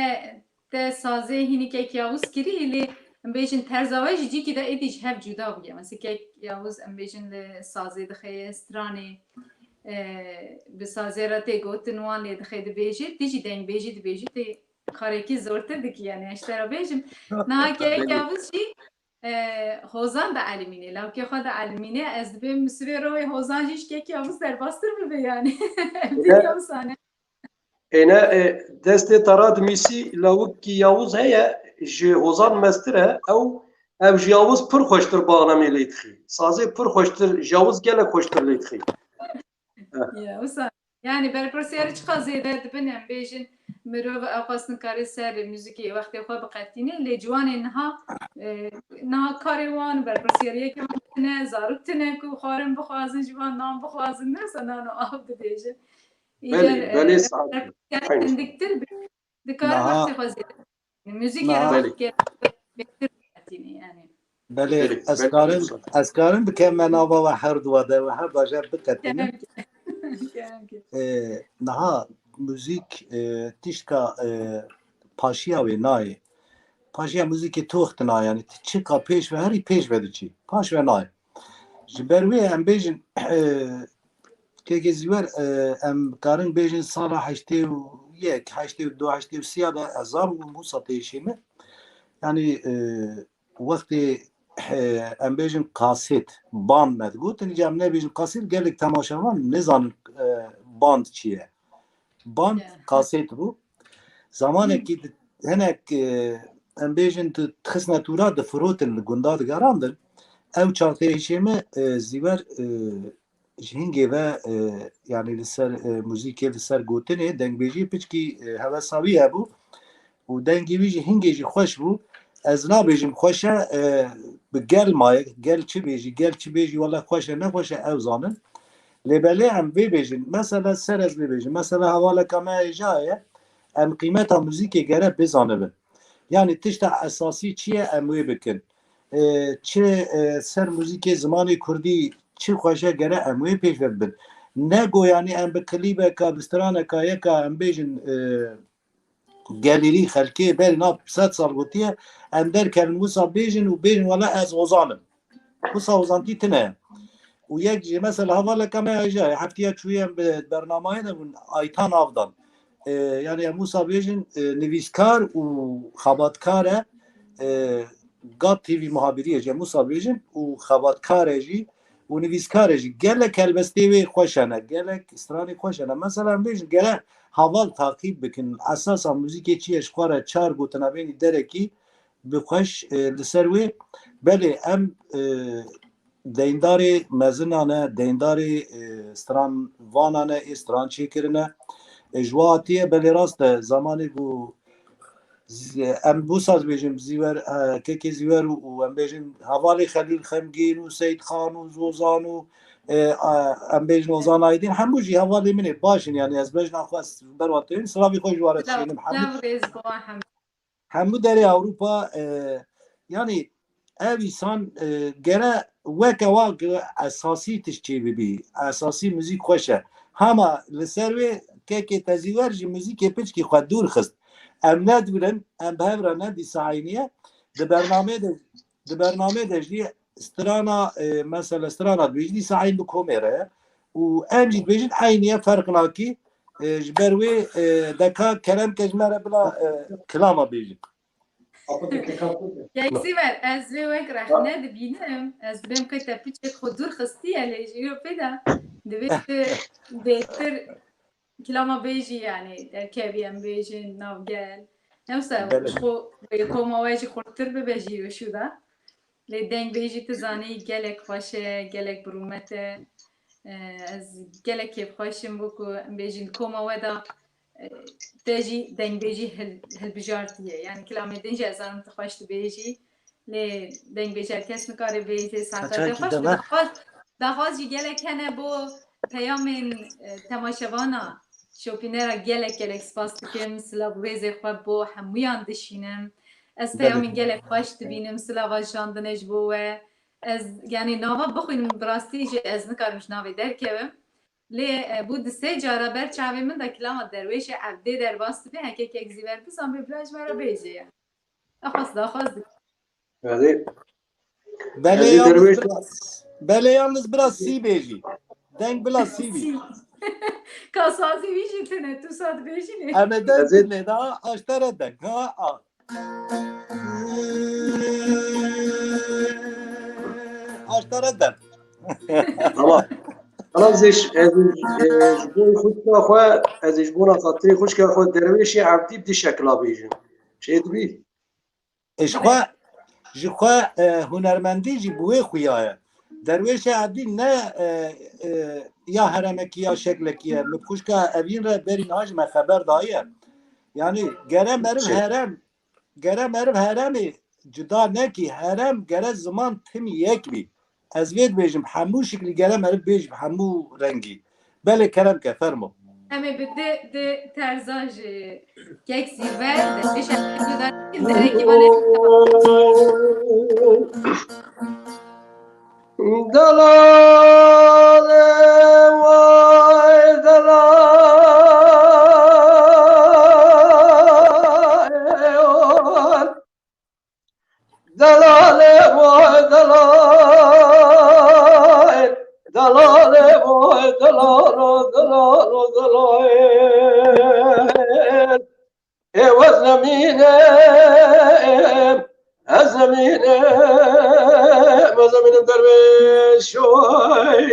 te sazê hînî kek Yavuz kirî, lê em bêjin terza we ji cîkî de êdî ji hev cuda bûye. Mesela kek Yavuz em bêjin li sazê dixe stranê, e, bi sazê re tê gotin wan lê dixe dibêje, tu jî dengbêjî dibêjî, tê karekî zortir dikî, yani ez ji te re bêjim. Niha kek Yavuz jî, e, Hozan dielimîne, lawkê xwe dielimîne, ez dibêm sivê rewê Hozan jî ji kek Yavuz derbastir bibe yani. Ev dinya wisa ne. Êne, e, destê te re dimîsî lawikî Yavuz heye, ji Hozan mestir e, ew, ev ji Yavuz pir xweştir baxnemê lê dixî. Sazê pir xweştir, ji Yavuz gelek xweştir lê dixî. Ya, wisa, yani berpirsiyarî çiqa zêde dibin, em bêjin, mirov ew qas nikare ser muzîkê wextê xwe biqetîne, lê ciwanên niha, e, niha karê wan, berpirsiyariyeke wan tune, zarok tune ku xwarin bixwazin, ji wan nan bixwazin, ne wisa nan û av dibêjin. Îcar, Belê, belê, e, saet. Berpirsiyarî hindiktir bi, dikare Niha- wextê xwe zêde. Muzîkê re Niha- wext kê, bêtir yani. Belê, Belê, ez belê, karim, saet. Ez karim bikevime nava we her dua de, we her dua jê biqetînim. Kerem ke. Kerem ke. E, niha muzîk, e, tiştka, e, paşiya wê nayê. Paşiya muzîkê toxtina, yani tu çiqa pêş ve herî, pêş ve diçî. Paş ve nayê. Ji ber wê em bêjin, e, kekê Zîwer, e, em karin bêjin sala heştê û yek, heştê û du, heştê û sê ya de hezar û nû sed têşê me. Yani, e, wextê, e, em bêjin kasêt, band me digotin, îca em nebêjin kasêt, gelek temaşevan nizanin, e, band çi ye. Band, ya, kasêt bû. Zamanekî di-, hinek, e, em bêjin tu dixistine tûra, difirotin, li gunda digerandin. Ew çaxtê hişê me, e, Zîwer, e, ji hingê ve, e, yanî li ser, e, muzîkê, li ser gotinê, dengbêjiyê piçkî, e, hewesa wî hebû û dengê wî jî hingê jî xweş bû. Ez nabêjim xweş e, e, bi gel maye, gel çi bêjî, gel çi bêjî, wele xweş e, ne xweş e, ew zanin. Lê belê em vê bêjin. Mesela ser ez vê bêjim. Mesela hevaleka me hêja ye, em qîmeta muzîkê gere bizanibin. Yanî tişta esasî çi ye, em wê bikin. E, çi, e, ser muzîkê zimanê kurdî çi xweş e, gere em wê pêş ve bibin. Ne go yanî em bi klîbeka, bi straneka yeka em bêjin, e, gelêrî xelkê berî nav sed sal gotiye, em derkevin wisa bêjin û bêjin wela ez hozan im. Wisa hozantî tune ye. Û yek jî mesela hevaleka me hêja ye, heftiya çûyî em bi bernamayê de bûn, Aytan Avdan. E, yanî em wisa bêjin, e, nivîskar û xebatkar e, e, Gat T V muhabirî ye jî em wisa bêjin û xebatkar e jî û nivîskar e jî. Gelek helbestê wê xweş hene, gelek stranê xweş hene. Mesela em bêjin gere heval taqîb bikin. Esasa muzîkê çi ye, ji xwe re çar gotina bênî derekî bi xweş, e, li ser wê. Belê em, e, deyndarê mezinan e, deyndarê, e, stran vanan e, ê stran çêkirine. E, ji we hatiye belê rast e, zamanê ku z-, em wisa dibêjin Zîwer, e, kekê Zîwer û, û em bêjin hevalê Xelîl Xemgîn û Seyîd Xan û Zozan û, e, a, em bêjin Ozan Aydin, hemû jî hevalê min ê baş in, yanî ez bejna xwe s-, ber wan tênim, silavê xwe ji wan re Silav, dişînim. Hemû silav rêz bo hemû. Hemû derê Ewropa, e, yanî ev îsan, e, gere weke wa ki esasî tişt çê bibî. Esasî muzîk xweş e. Hema li ser wê kekê te Zîwer jî muzîkê piçkî xwe dûr xist. Em ne dûr in, em bi hev re ne dîsa eynî ye. Di bernameyê de, di bernameyê de jî strana, e, mesela strana dibêjî dîsa eyn bi komê re ye. Û em jî dibêjin eynî ye, ferq nakî. E, ji ber wê, e, deka kerem ke ji me re bila, e, kilama bêjin. Kek Zîver, ez vê wek rehne dibînim. Ez dibêm qey te piçek xwe dûr xistiye, lê ji îro pê de divê tu bêtir kilama bêjî, yanî derkevî em bêjin navgel. Newse, Belê. Ji xwe wê koma we jî xurttir bibe ji îro şû de. Lê dengbêjî tu zanî gelek xweş e, gelek bi rûmet e. E, ez gelek kêfxweş im bo ku em bêjin koma we de, e, te jî dengbêjî hil-, hilbijartiye. Yanî kilamê din jî ez zanim tu xweş dibêjî. Lê dengbêjî her kes nikare bêjî, saeta te Kaçakî xweş deme. Daxwaz, daxwaz jî gelek hene bo peyamên, e, temaşevana. Şopînera gelek gelek spas dikim. Silav û rêzê xwe bo hemûyan dişînim. Ez Belê. Peyamên gelek xweş dibînim. Silava jandine ji bo we. Ez, yanî nava bixwînim, bi rastî jî ez nikarim ji navê derkevim. Lê, e, bû di sê cara ber çavê min de kilama Derwêşê Evdê derbas dibe, heke kek Zîver bizan bê bila ji me re bêje ya. Daxwaz, daxwaz dikim. Belê. Belê Ez ê yalnız derwêş biraz, belê yalnız biraz sî bêjî. Deng bila sî bî. Sî. Ka sazî wî jî tune, tu saz bêjî ne. Em ê deng Ez ê dinê da, aştere deng. Ha, a. Aştere deng. Tamam. Ana ez ê, ez ê, e, ji bo xwişka xwe, ez ê ji bona xatirê xwişka xwe Derwêşê Evdî bi dişekila bêjim. Çê dibî? E, ji xwe, ji xwe, e, hunermendî jî bi wê xuya ye. Derwêşê Evdî ne, e, e, ya heremekî ya şeklekî ye. Min xwişka Evîn re berî niha ji me xeber daye. Yanî gere meriv Çi? herem, gere meriv heremê cuda nekî. Herem gere ziman tim yek bî. Ez vê dibêjim, hemû şiklî gere meriv bêjî bi hemû rengî. Belê kerem ke, fermo. Em ê bi di, di terza ji kek Zîver, de pêşe de derekî vanê. Delalê vay delalê. Delalê vay delalê, delalê vay delalo, delalo, delalê. Ê wez nemînim, ez nemînim, ez nemînim derwêşoy.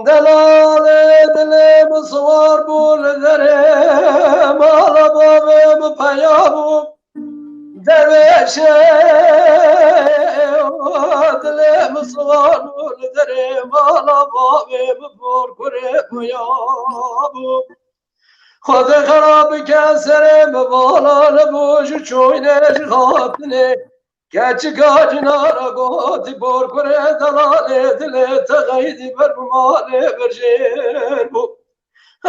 Delalê dilê min siwar bû li derê mala bavê min peya bû. Dervêşê dilê min ziwan û li derê mala bavê min bor kurê xuya bû. Xwedê xera bike serê min vala nebû ji çoynê ji xatinê. Keçika cinara gotî bor kurê delalê dilê te xeydî ber bi malê berjêr bû.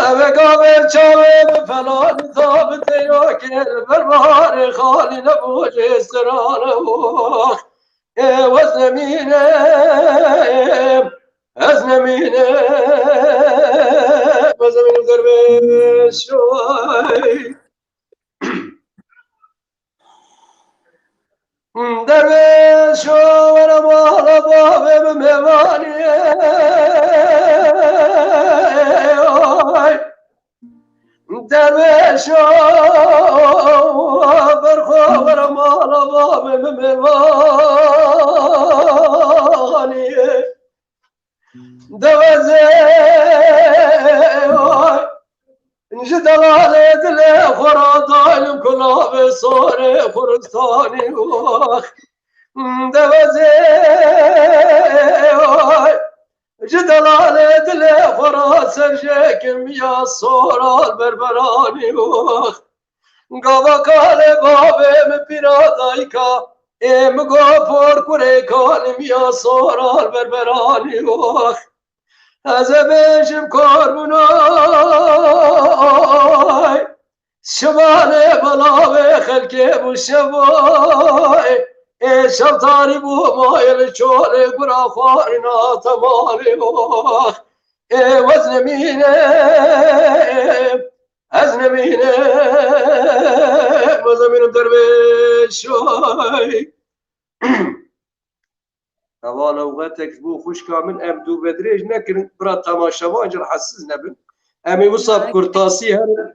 Eve gavê çavê bi felanî da bi teyra kê li ber biharê xalî nebû jê serane wax. Ê wez nemîne, ez nemîne, wez nemîne dervêş oy. Dervêşo were mala bavê min mêvanî. Dervêşo berxwe were mala bavê min mêvanî. Deveze ji delalê dilê xwe re daylim kulavê sorê xuristanî wax. Deveze ji delalê dilê xwe re serjêkim ya soral berberanî wax. Gava kalê bavê min pîra dayika ê min go por kurê kalî miya soral berberanî wax. Ez ê bêjim kor bûna şivanê belavê xelkê bû şevoy. Ê şev tarî bû mayê li çolê gura xwarîna temalê wax. Ê wez nemîne, ez nemîne, wez nemînim dervêşoy. Heval ewqetek ji bo xwişka min em dû ve dirêj nekirin, bira temaşevan jî rehetsiz nebin. Em ê wisa bi kurtasî herin.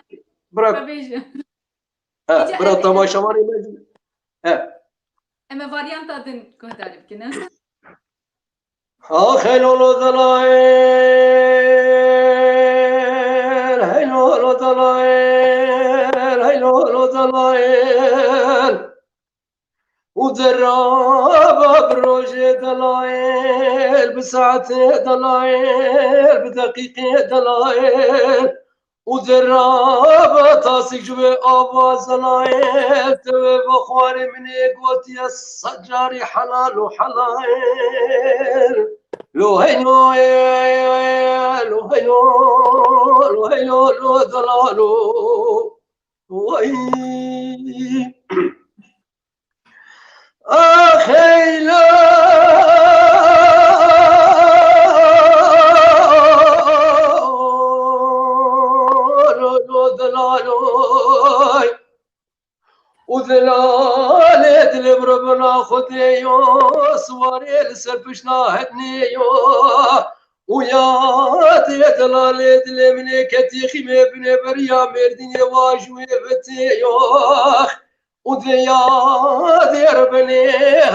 Bira, he, bira temaşevanê me jî, he. Em ê varyanta din guhdarî bikin, ne? Ax hey lolo delayel, hey lolo delayel, hey lolo delayel. Û deraba bi rojê delayel, bi saetê delayel, bi deqîqê delayel. Û deraba tasîk ji wê ava delayel, te wê vexwarê min ê gotiye sed carî helal û helayel. Lo heylo, lo heylo, lo heylo, lo delalo. Vay. Ax heylo, lo, lo, delalo. Û delalê dilê min Rebina Xwedê yo, siwarê li ser pişta hetnê yo. Û ya dê delalê dilê min ê ketî xîmê binê beriya Mêrdînê wa ji wê vetê yo. Û dê ya dê rebinê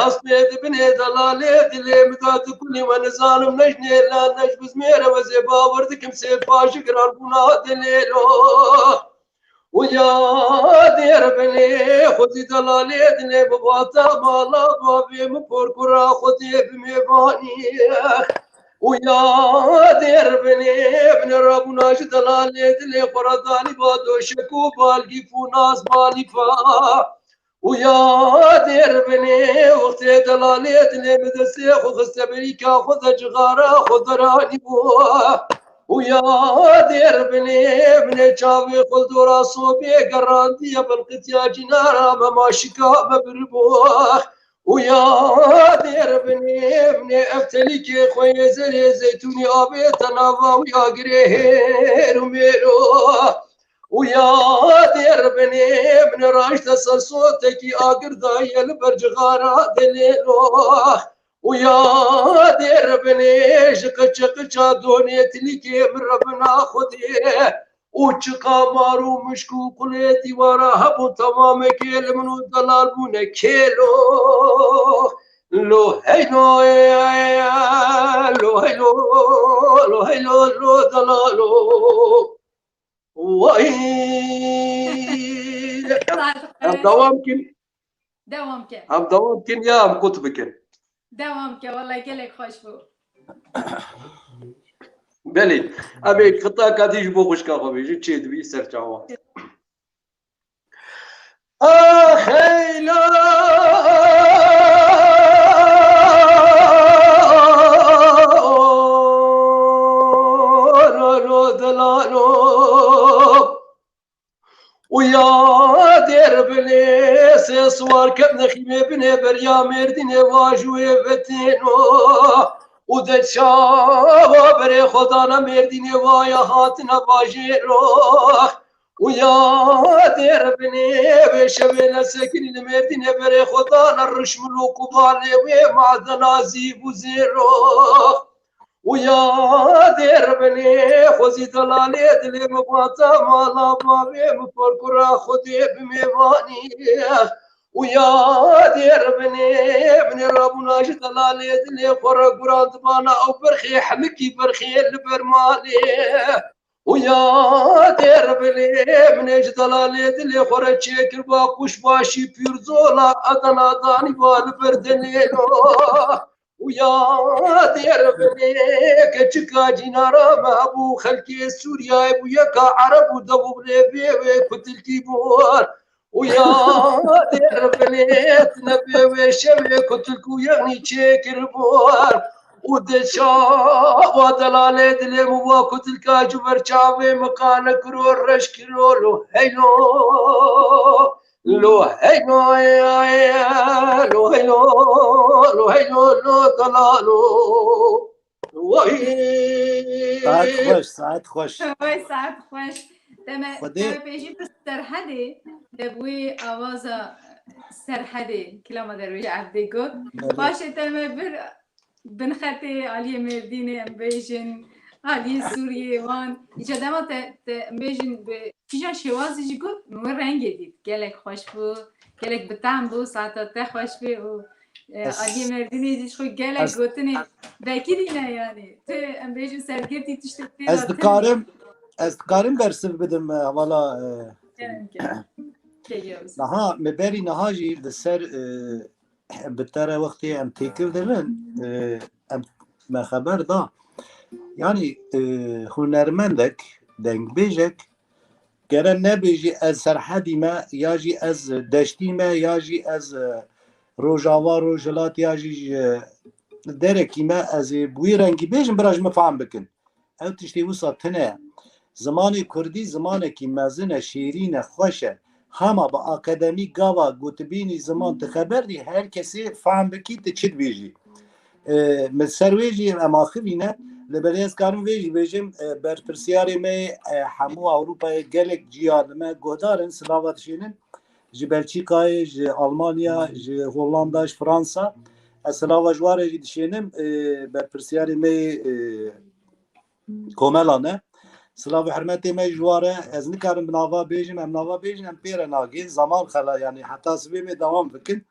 hestê dibinê delalê dilê min de tu kulî we nizanim nejnê la nej bizmêre wezê bawer dikim sê paşi giran bûna dilê lo. Û ya dêr binê xwedî delalê dilê bibata mala bavê min porkura xwedê bi mêvanî. Û ya dêr binê min rabûna ji delalê dilê xwe re dalî ba doşek û balgîf û nas balîfa. Û ya dêr binê wextê delalê dilê min destê xwe xiste berîka xwe de cixara xwe deranî bû. Û ya dêr binê binê çavê xwe li dora sobê gerandiye belqitiya cînara me maşika me biribû. Û ya dêr binê binê ev telîkê xwe yê zerê zeytûnî avête nava wî agirê hêr û mêro. Û ya dêr binê binê raşte ser sotekî agir daye li ber cixara delêlo. Û ya dêr binê ji qirçe qirça donê tilîkê min Rebina Xwedê û çiqa mar û mişk û qulê dîwara hebûn temamekê li min û delal bûne kêlo. Lo heylo, lo heylo, lo heylo, lo delalo. Way. Em dewam kin. Dewam ke. Em dewam kin ya em qut bikin? Dewam ke, wele gelek xweş bû. Belê. Em ê qitaka dî ji bo xwişka xwe bêjin, çê dibî ser çawa. Ax heylo, ro, ro, delalo. Uya dêr binê, sê siwar kevne xîmê binê, beriya Mêrdînê va ji wê vetêno. Û de çawa berê xwe dana Mêrdînê, va ya hatine bajêro. Uya dêr binê, wê şevê nesekinî li Mêrdînê berê xwe dana rişmil û qubalê wê madena zîv û zêro. Uya dêr binê, xwezî delalê dilê min vata mala bavê min, porkura Xwedê bi mêvanî. Uya dêr binê, min ê rabûna ji delalê dilê xwe re guran dibana ew birxê, hemikî birxê li ber malê. Uya dêr binê, min ê ji delalê dilê xwe re çêkir ba kuş başî pîrzola, edena danî ba li ber delêlo. Uya dêr binê, keçika cînara me hebû, xelkê Sûriyayê bû, yeka Ereb û dev û lê vê wê kutilkî bûn. Uya dêr binê, tine vê wê şevê kutilk û yexnî çêkir bûn. Û de çawa delalê dilê min wa kutilka ji ber çavê min qane kiro, reş kiro, lo heylo. Lo heylo, lo heylo, lo heylo, lo delalo. Vay. Saet xweş, saet xweş. Vay, saet xweş. Te me, Xwedê. Te me pêjî bi Serhedê, de bûyê awaza Serhedê, kilama derwêje Evdê got. Belê. Paşê te me bir bin xetê aliyê Mêrdînê, em bêjin, aliyê Sûriyê, wan. Îca dema te, te em bêjin bi kîjan şêwazî jî got, min wê rengê dît. Gelek xweş bû, gelek bi tehm bû, saeta te xweş bê û, e, Ez- aliyê Mêrdînê jî ji xwe gelek ez- gotinê vekirî ne yanî. Tu em bêjin sergirtî tiştek tê Ez de tê. dikarim, ez dikarim bersiv bidim, e, hevala, e, Kerem, kerem. Keyê wisa. Niha me berî niha jî li ser, e, bi te re wextê em têkil dibin, e, em me xeber da. Yanî, e, hunermendek, dengbêjek gere nebêjî ez Serhedî me, ya jî ez deştî me, ya jî ez, e, Rojava, Rojhilat, ya jî ji derekî me, ez ê bi wî rengî bêjim, bira ji min fehm bikin. Ew tiştê wisa tune ye. Zimanê kurdî zimanekî mezin e, şêrîn e, xweş e. Hema bi akademî gava gotibînî ziman tu xeber dî, her kesê fehm bikî tu çi dibêjî. E, min ser wê jî em axivîne, li belê ez karim vê jî bêjim, e, berpirsiyarê me, e, hemû Ewropayê gelek ciya li me guhdar in, silava dişênin. Ji Belçîkayê, ji Almanya, ji Hollanda, ji Fransa. Ez silava ji wan re jî dişênim, e, berpirsiyarê me, e, komela ne. Silav û hurmetê me ji wan re, ez nikarim bi nava bêjim, em nava bêjin, em pê re nagên. Zaman xela, yanî heta sibê me dewam bikin.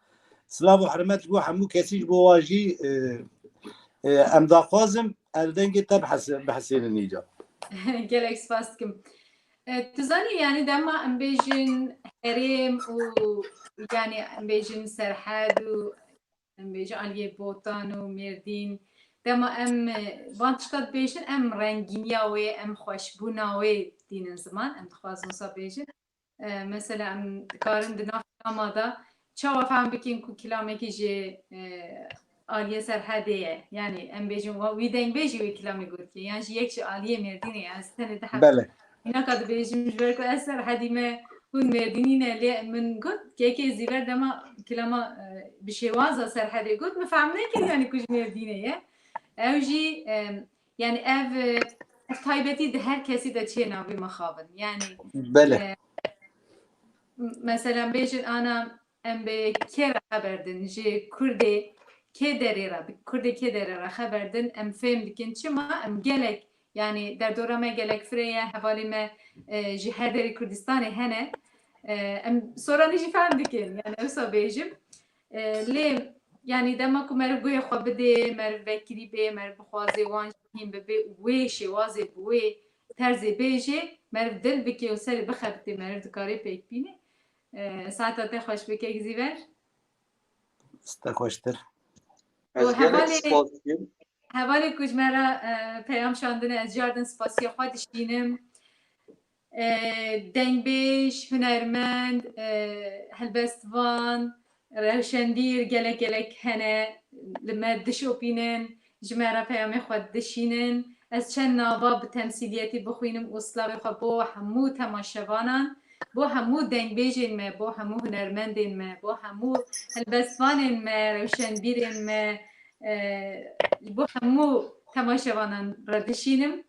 Silav û hurmet ji bo hemû kesî, ji bo wan jî, e, e, em daxwazim, ez dengê te bihese-, bihesênin îca. Gelek spas dikim. E, tu zanî, yanî dema em bêjin herêm û, yanî em bêjin Serhed û em bêjin aliyê Botan û Mêrdîn, dema em, e, van tişta dibêjin, em rengîniya wê, em xweşbûna wê dînin ziman, em dixwazin wisa bêjin. E, mesela em dikarin di nav kilama de çawa fehm bikin ku kilamekî ji, e, aliyê Serhedê ye. Yanî em bêjin wa-, wî dengbêjî wê kilamê gotiye. Yan jî yek ji aliyê Mêrdînê ye. Ez tenê di heb-, Belê. mînaka dibêjim ji ber ku ez Serhedî me, hûn Mêrdînî ne, lê min got, kekê Zîver dema kilama, e, bi şêwaza Serhedê got, min fehm nekir yanî ku ji Mêrdînê ye. Ew jî, e, yanî ev, e, ev taybetî di her kesî de çê navê mixabin. Yanî Belê. e, m-, mesela bêjin ana em bi kê re xeber din, ji Kurdê kê derê re, bi Kurdê kê derê re xeber din, em fêm dikin. Çima? Em gelek, yanî derdora me gelek firê ye, hevalê me, e, ji her derê Kurdistanê hene. E, em soranî jî fehm dikin, yanî wisa bêjim. E, lê yanî dema ku meriv guhê xwe bidê, meriv vekirî bê, meriv bixwazê wan jî hîn bibe û wê şêwazê bi wê terzê bêjê, meriv dil bike û serê bixebitê, meriv dikare pêk bîne. E, saeta te xweş be kek Zîver. Site xweştir. Ez gelek spas dikim. Hevalê ku ji me re e, peyam şandine, ez cardin spasiya xwe dişînim. E, dengbêj, hunermend, e, helbestvan, rewşenbîr gelek gelek hene li me dişopînin, ji me re peyamê xwe dişînin. Ez çend nava bi temsîliyetî bixwînim û slavê xwe bo hemû temaşevanan, bo hemû dengbêjên me, bo hemû hunermendên me, bo hemû helbestvanên me, rewşenbîrên me, e, bo hemû temaşevanan re dişînim.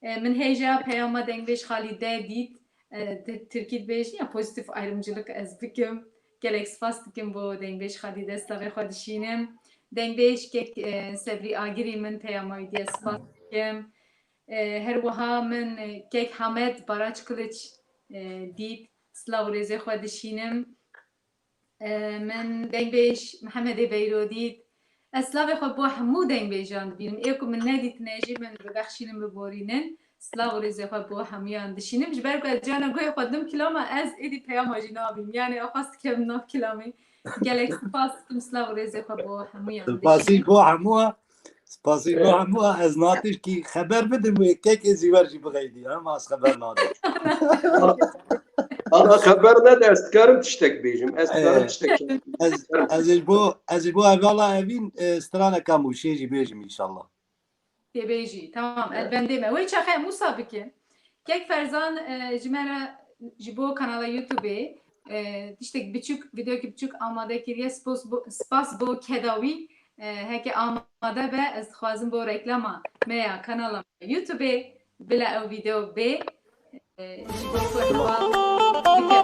E, min hêja peyama dengbêj Xalîde dît. E, di Tirkî dibêjin ya pozitif ayrımcılık ez bikim. Gelek spas dikim bo dengbêj Xalîde, slavê xwe dişînim. Dengbêj kek e, Sevrî Agirî min peyama wî diye spas dikim. E, her wiha min e, kek Hamed Baraç Kılıç e, dît. Silav û rêzê xwe dişînim. E, min dengbêj Mihemedê Beyro dît. Ez silavê xwe bo hemû dengbêjan dibînim. Ê ku min nedîtine jî min bibexşînin, biborînin. Silav û rêzê xwe bo hemûyan dişînim. Ji ber ku ez cana guhê xwe dim kilama, ez êdî peyama jî nabînim. Yani ew xwest dikem nav kilamê. Gelek spas dikim, silav û rêzê xwe bo hemûyan dişînim. Spasî bo hemû Spasî bo hemû, ez niha tişkî xeber bidim wê kekê Zîwer jî bixeydî, ama ez xeber nadim. Ana xeber nede, ez dikarim tiştek bêjim. Ez dikarim tiştek. Ez, ez ji bo, ez ji bo hevala Evîn e, straneka Mûşê jî bêjim înşallah. Tê bêjî, tamam, ez bendê me. Wê çaxê em wisa bikin. Kek Ferzan e, ji me re ji bo kanala YouTubeê e, tiştek biçûk, vîdeokî biçûk amade kiriye. Spas bo, spas bo keda wî. E, heke amade be, ez dixwazim bo reklama me ya kanala me YouTubeê bila ew vîdeo bê. E, ji bo ku heval bikin.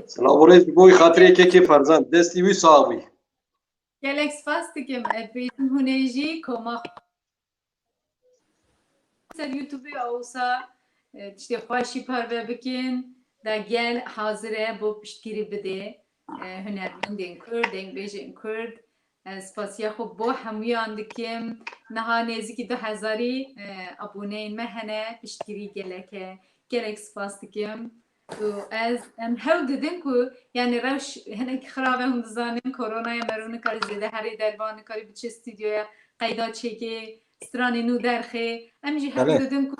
Silav û rêz ji bo xatirê kekê Ferzan. Destî wî sax bî. Gelek spas dikim. Ez bêjim hûn ê jî koma ser YouTubeê awsa e, tiştê xweş jî parve bikin. Da gel hazir e bo piştgirî bidê e, hunermendên Kurd, dengbêjên Kurd. Ez spasiya xwe bo hemûyan dikim. Niha nêzîkî du hezarî e, aboneyên me hene, piştgirî gelek e. Gelek spas dikim. Û ez, em hewl didin ku, yani rewş hinek xirav e, hûn dizanin, koronaya mero nikarî zêde herê dervan, nikarî biçe stûdyoya qeyda çêkê, stranê nû derxê. Em jî hewl didin ku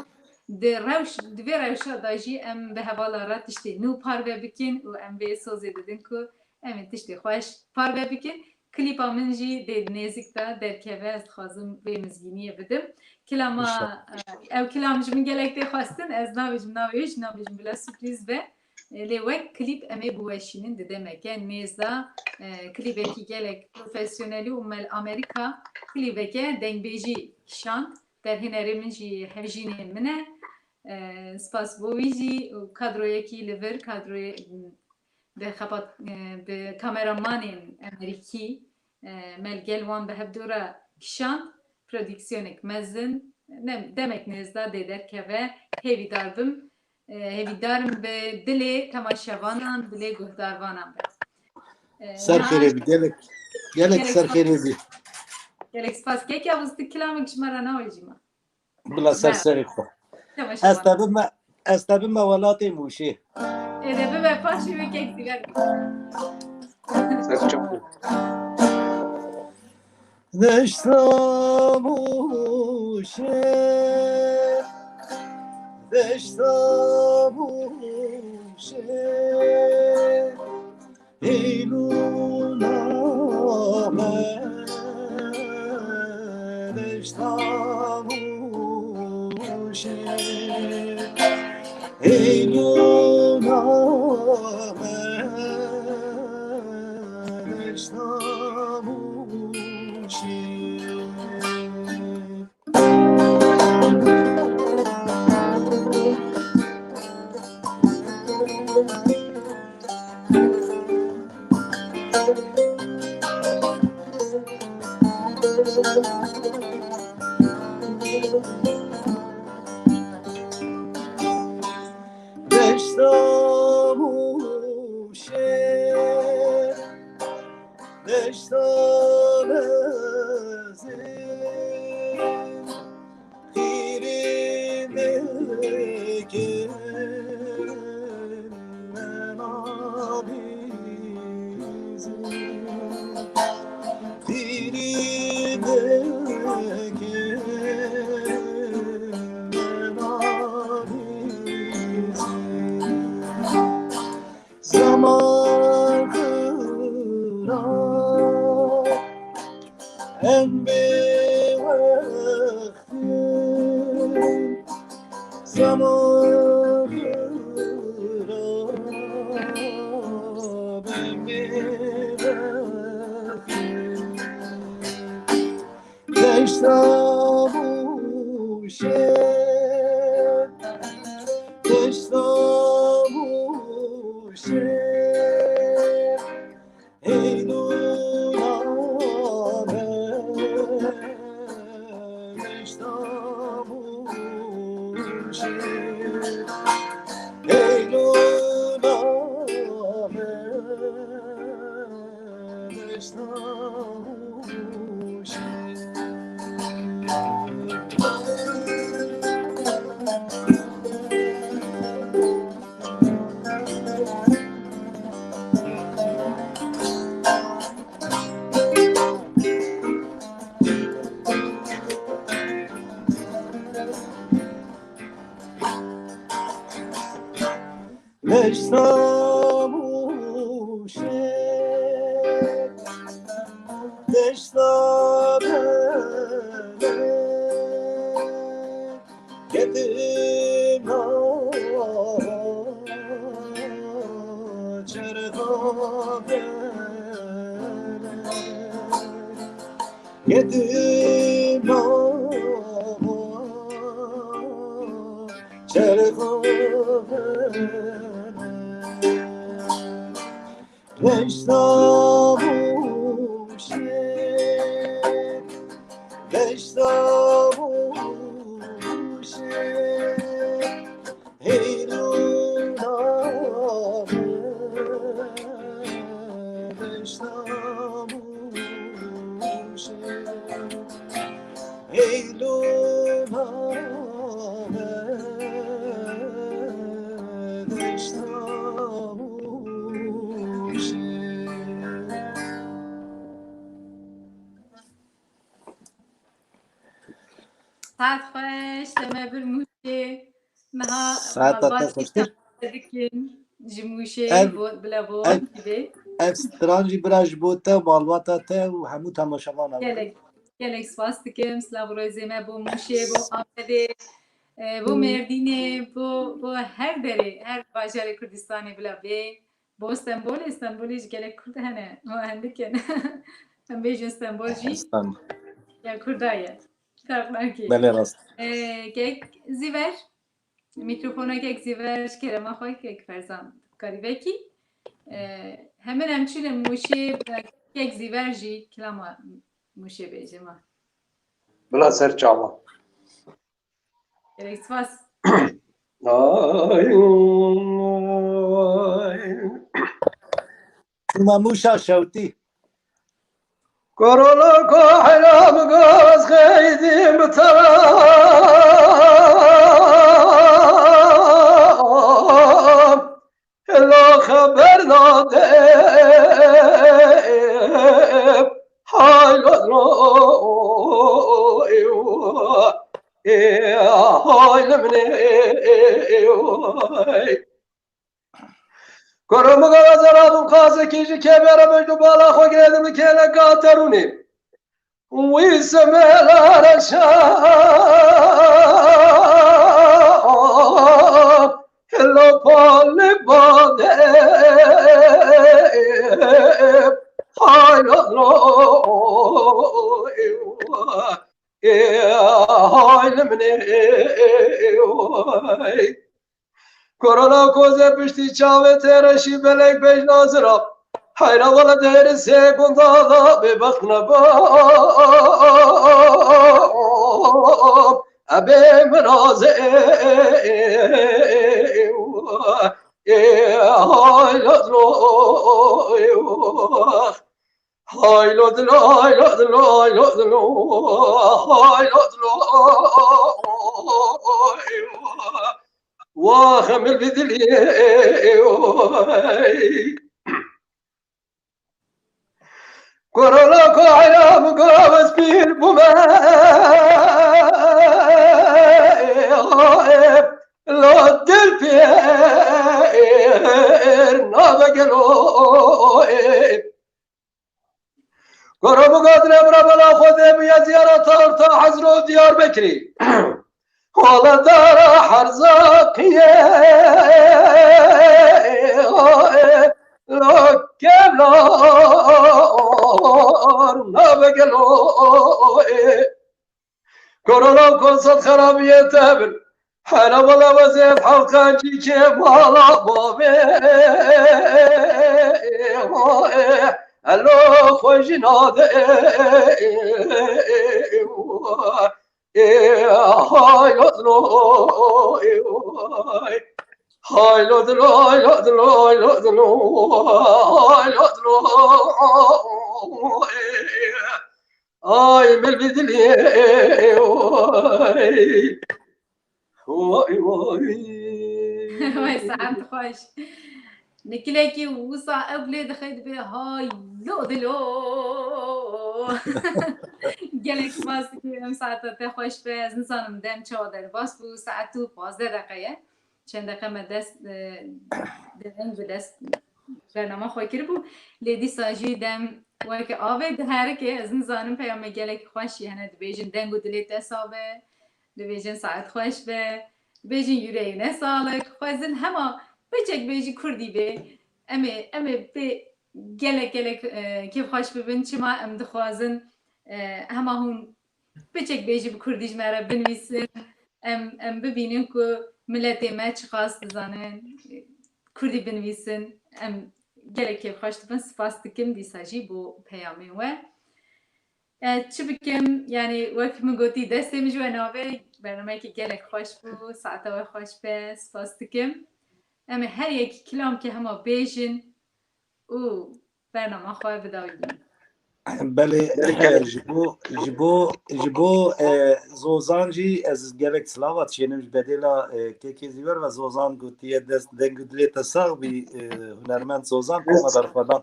di rewş, di vê rewşa de jî em bi hevala re tiştê nû parve bikin û em vê sozê didin ku em ê tiştê xweş parve bikin. Klîpa min jî dê nêzik de derkeve, ez dixwazim vê mizgîniyê bidim. Kilama, e, ew kilam ji min gelek tê xwestin, ez nabêjim navê wê jî nabêjim bila surprîz be. E, lê wek klîp em ê biweşînin di demeke nêz de, e, klîbekî gelek profesyonelî û mel Amerîka klîbeke dengbêjî kişand. Derhênerê min jî hevjînê min e. E, spas bo wî jî û kadroyekî li vir, kadroyê bi xebat, e, bi kameramanên Amerîkî, e, me li gel wan bi hevdû re kişand, prodîksiyonek mezin, ne, demek nêzda dê derkeve, hêvîdar bim. E, hêvîdar im bi dilê temaşevanan, dilê guhdarvanan be. E, Ser xêrê bi, gelek, gelek ser xêrê bi. Gelek spas. Kek Yavuz, tu kilamek ji me re nawêjî me. Bila ser serê xwe. Ez te bime, ez te bime welatê Mûşê. Ê de bibe paşê wê kek Zîver. Ser çapo. Deşta Mûşê, deşta Mûşê. Eylûla me deşta Mûşê. Eylûla me deşta Mûşê. Beşta bezê, xîrê dikin me nabîzin. Xîrê dikin me nabîzin. Zaman xira em bêwextin. Zaman xira em bêwextin. Deşta Mûşê, deşta Mûşê, Eylûla me, deşta Mûşê, Eylûla me. Deşta Mûşê, deşta Belê, gedim çerxa Belê. Gedim çerxa Deşta Mûşê, deşta Mûşê, Heylûla me, deşta Mûşê. Heylûla me, deşta Mûşê. Saet xweş, te me bir Mûşê. Niha Saeta te malbat xweştir. Dikin ji Mûşê Ev, bo, bila bo ev, dibe. Ev stran jî bira ji bo te û malbata te û hemû temaşevana. Gelek, gelek spas dikim. Silav û rêzê me bo Mûşê, bo Amedê, e, bo Mêrdînê, bo, bo her derê, her bajarê Kurdistanê bila bê. Bo Stenbolê, Stenbolê jî gelek Kurd hene. Û hendikin. Em bêjin Stenbol jî Stenbol. Ya Kurda ye. Ferq nake. Belê rast. E, kek Zîver, mîkrofona kek Zîver, ji kerema xwe kek Ferzan karî vekî. E, hemin em çûne Mûşê, kek Zîver jî kilama Mûşê bêje ma. Bila ser çava. Gelek spas. Ay, ay. Mamûşa şewtî. Korona ku heram gaz xeydim tera. Hela xeber nade haylo ê hayl min ê. Koro min gava zerabû qazekî ji kevera min ji bala xwe girêdim li kêleka terûnê. Wî semela reşa hilo pali bade haylo ê hayl min ê. Korona koze piştî çavê têreşî belek bejna zira. Heyra wele dêrê sê gunda da bêbext neba. Ebê mirazê ê hayla dro. Haylo dilo, haylo dilo, haylo dilo, haylo dilo. Wah, emir bir dili. Korona ko hayra bu gavez pir bu me. Lo dil pir na begelo. Goro bu gadre bira bela xwedê bi ya ziyareta orta Hezro Diyarbekirî. Xwala dara herzakiye. Lo kevlar na begelo. Korona konsat xerabiye tevin. Hera wala wezef halkancî kê mala bavê. Elo xwe jî nade. Hay lo dilo. Hay lo dilo, hay lo dilo, hay lo dilo, hay lo dilo. Ay, mil bir dilê, oy. Oy, oy. Vay, saet xweş. Nikilekî wisa ew lê dixê dibê, hay lo dilo. Gelek spas dikim, em saeta te xweş be. Ez nizanim dem çawa derbas bû, saet û pazdeh deqe ye. Çend deqe me dest, e, dereng bi dest bernama xwe kiribû. Lê dîsa jî dem weke avê diherike. Ez nizanim peyamê gelek xweş jî hene dibêjin, deng û dilê te sax be, dibêjin saet xweş be, dibêjin yüreğine sağlık. Xwezin hema piçek bêjî kurdî bê. Em ê, em ê pê gelek gelek, e, kêfxweş bibin. Çima em dixwazin, e, hema hûn piçek bêjî bi kurdî ji me re binivîsin. Em, em bibînin ku miletê me çiqas dizanin, kurdî binivîsin. Em gelek kêfxweş dibin. Spas dikim dîsa jî bo peyamên we. E, çi bikim? Yanî wek min gotî, destê min ji we navê. Bernameyekî gelek xweş bû. Saeta we xweş be. Spas dikim. Em ê her yekî kilamkê hema bêjin û bernama xwe bida wî din. Belê, ji bo, ji bo, ji bo, e, Zozan jî ez gelek silava dişênim ji bedêla, e, kekê Zîwer ve Zozan gotiye dest deng û dilê te sax bî, e, hunermend Zozan, koma berxwedan.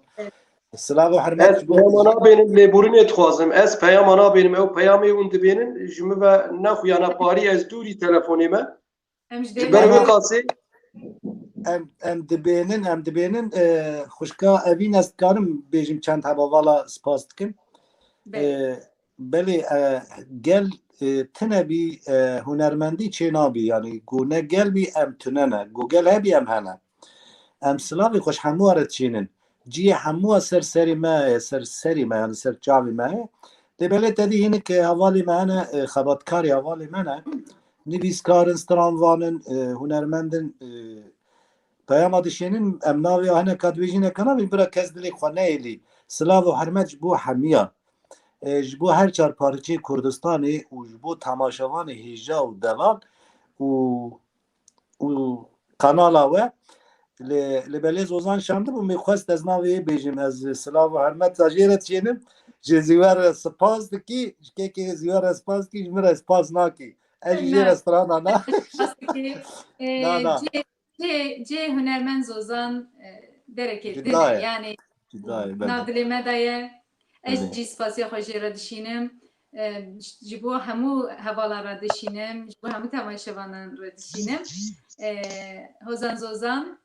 Silav û hurmet. Ez ji bo peyama nabênim, lêborînê dixwazim. Ez peyama nabênim, ew peyamê hûn dibênin, ji min ve nexuyana parî, ez dûrî telefonê me. Em ji Ji ber wê qasê. Em, em dibênin, em dibênin, e, xwişka Evîn, ez dikarim bêjim çend heba vala, spas dikim. Belê. E, belê, e, gel, e, tune bî, e, hunermendî çê nabî, yanî ku ne gel bî em tune ne, ku gel hebî em hene. Em silavê xwe ji hemû re dişînin. Cihê hemû ser serê me ye, ser serê me, yanî ser çavê me ye. Lê belê te dî hinek hevalê me hene, e, xebatkarê hevalê me ne. Nivîskar in, stranvan in, e, hunermend in, e, peyama dişênin, em navê hene ka dibêjîne ka nabî, bira kes dilê xwe neyêlî. Silav û hurmet ji bo hemiya. E, ji bo her çar parçeyê Kurdistanê û ji bo temaşevanê hêja û delal û û kanala we. Lê, lê belê Zozan şandibû, min xwest ez navê wê bêjim. Ez silav û hurmeta jê re dişênim. Ji Zîwer re spas dikî, ji kekê Zîwer re spas dikî, ji min re spas nakî. Ez jî jê re strana na. Spas dikî. E, Na, na. Cê, cê, cê hunermend Zozan, e, derekê din e. Cuda ye. Yanî Cuda ye, belê. Nav dilê me de ye. Ez Belê. jî spasiya xwe jê re dişînim. E, ji bo hemû hevalan re dişînim, ji bo hemû temaşevanan re dişînim. E, Hozan Zozan,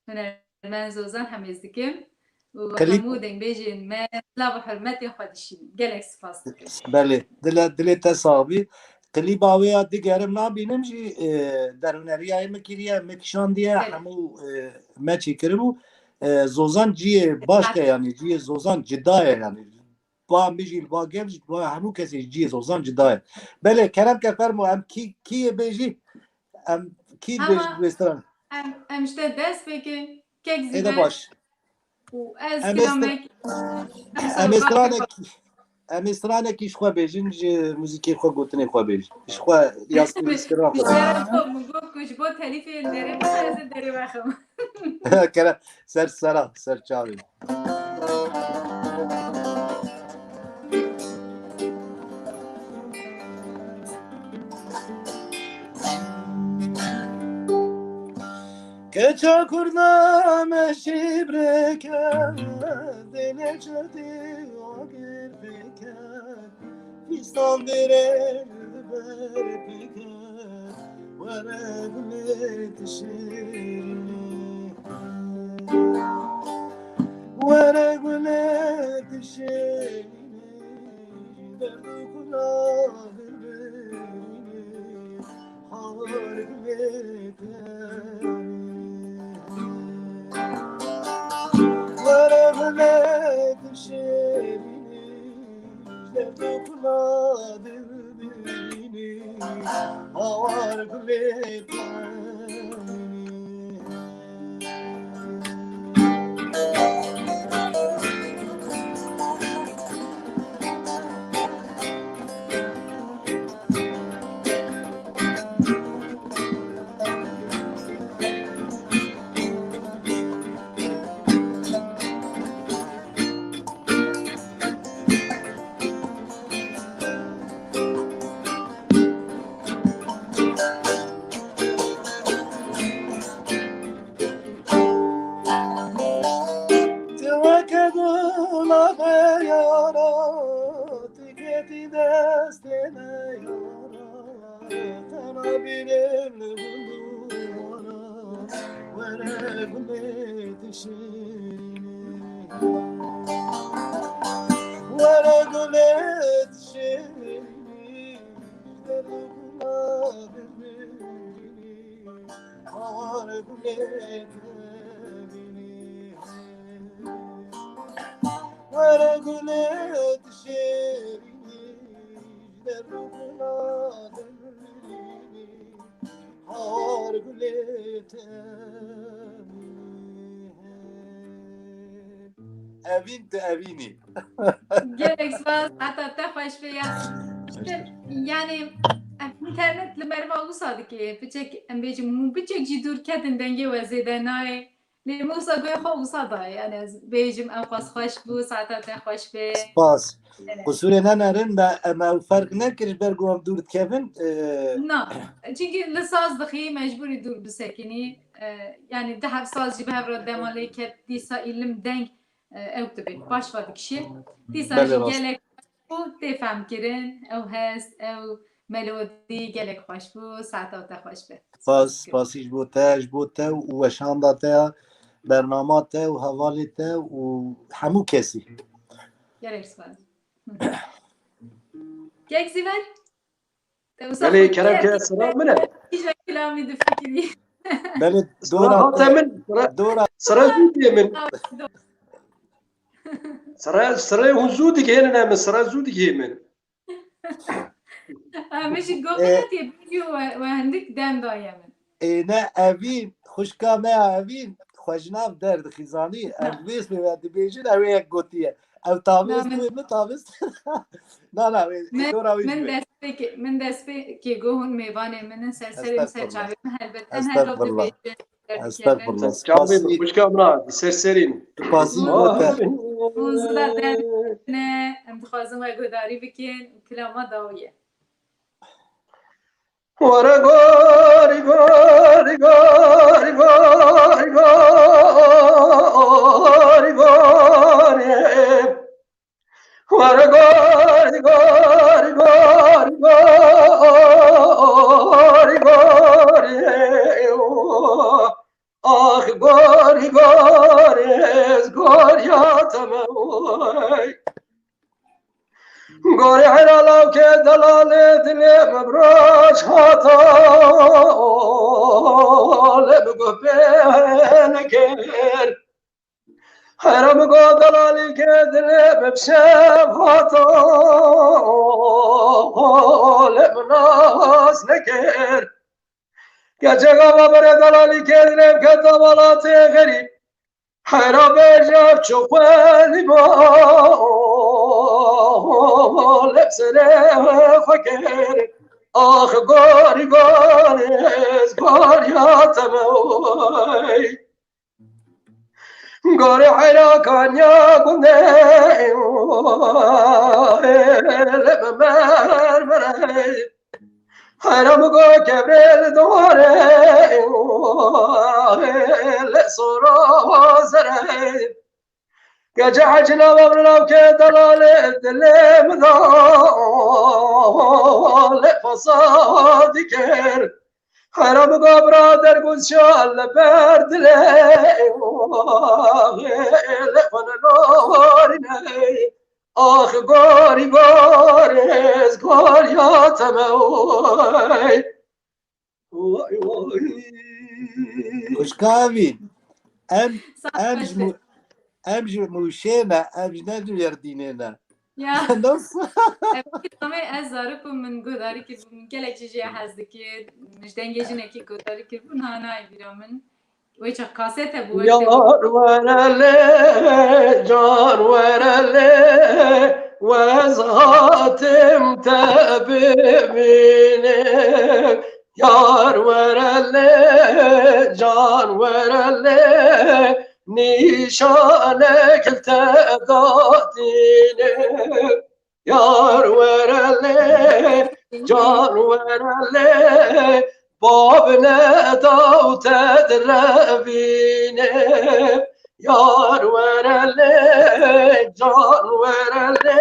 hunermend Zozan hemêz dikim. Û Klîp hemû dengbêjên me silav û hurmetên xwe dişînim. Gelek spas dikim. Belê, dile, dilê te sax bî. Klîba wê ya digerim nabînim jî, e, derhuneriyayê min kiriye, min kişandiye, Belê. hemû, e, me çêkiribû. E, Zozan ciyê başka, yanî ciyê Zozan cida ye, yanî ba min jî, li ba gel jî, ba hemû kesê ji ciyê Zozan cida ye. Belê, kerem ke fermo, em kî, kî yê bêjî? Em kî Ama bêjî wê stran? Em, em ji te dest pêkin, kek Ê de Zîver. baş. Û ez Em ê kilamek, stra-, em ê stranekî, em ê stranekî ji xwe bêjin, ji muzîkê xwe, gotinê xwe bêjin. Ji xwe ya Ji ber ku min got ku ji bo telîfê nerê bixwe, ez ê derê vexim. Kere ser sera, ser çavê. Çakurda meşî birêke, dêne çetî agir bêke, fîstan dêrê li ber bêke, were gulê tu şêrînî, were gulê tu şêrînî, derd û kula birbirînî. Tu weke gula me yara, tu ketî destê me yara, tena bînim li gund û wara, were gulê tu şêrînî, were gulê tu şêrînî, derd û gula birbirînî. Were gulê tu bînî, were gulê tu şêrînî, ji derd û gula dibînî, hawar gulê tu bînî. Evîn tu evînî. Gelek spas, heta te xweş be ya. Yani, ev internet li meriva wisa dike, piçek, em bêjim, hûn piçek jî dûr ketin, dengê we zêde nayê. Lê min wisa guhê xwe wisa dayê, yani ez bêjim, ew qas xweş bû, saeta te xweş be. Spas. Evet. Qusûrê nenerin, me, em ew ferq nekir, ji ber ku em dûr dikevin, e, Na, çinkî li saz dixî, mecbûrî dûr bisekinî. E, yani di hev saz jî bi hev re dema lê ket, dîsa îlim deng, e, ew dibe, paş ve dikişê. Dîsa Belê, jî rast. Gelek û tê femkirin, ew hest, ew melodî gelek xweş bû, saeta te xweş be. Spas, spasî ji bo te, ji bo te û weşanda te ya, bernama te û hevalê te û hemû kesî. Gelek spas. Kek Zîver? Te wisa Belê, xwe kerem ke, kerdî, sira min e. Îja kilamî difikirî. Belê, Sira dora hate te, min, sira, dora. Sira zû tê min. Sira, sira hûn zû digihênin em, sira zû digihê min. Em jî gotin Ê, hatiye bingî we, we hindik dem daye min. Ê, ne, Evîn, xwişka me ya Evîn, xwe ji nav derdixî, zanî? Em vê sibê ve dibêjin, ew ê yek gotiye. Ew tavêst, Na, min wê min tavêst. Na, na, wê, Min, dora wê min jî wê. Destpêkê, min destpêkê got hûn mêvanê min in, ser serê min, ser Estexfirullah. Çavê min, helbet em her rob Estexfirullah. Dibêjin. Estexfirullah. Çavê Spasî. Xwişka min a, ser serî min. Spasî bo te. Hûn zû da derdikevine, em dixwazin we guhdarî bikin û kilama dawî ye. Were gorî, gorî, gorî, gorî, gorî, gorî. Were gorî, gorî, gorî, gorî, gorî, gorî. Ax gorî, gorî, ez goriya te me oy. Gorî hera lawkê delalê dilê me bi roj hata, lê bi guh pê nekir. Here min got delalî ke dilê min bi şev hata, lê min nas nekir. Keçek ava berê delalî ke dilê min kete welatê xerîb. Here bêje çi xwelî bo, lê bi serê xwe kir. Ax gorî gorî, ez goriya te me oy. Gorê heyra kaniya gundê, lê bi mermerê. Hera min got kevrê li dorê, li sora zerê. Gece ecina ve ravke delalê dilê min da, lê fasad dikir. Hera min got birader, gul şal li ber dilê, lê xwe li lorînê. Ax gorî gorîz gorya te me oy. Oy, oy. Xwişka Evîn, em, Sağ em ji olun. Mû-, em ji Mûşê ne, em ji ne ji Mêrdînê ne. Ya. Nasıl? Em, tamê ez zarok bûm, min guhdarî kiribû, min gelek jî jê hez dikir. Min ji dengê jinekî guhdarî kiribû, niha nayê bîra min. Wê çax kasete bû, wekî Yar were lê, can were lê, wez hatim te bibînim. Yar were lê, can were lê, nîşanek li te datînim. Yar were lê, can were lê, bab neda û te direvîne. Yar were lê, can were lê,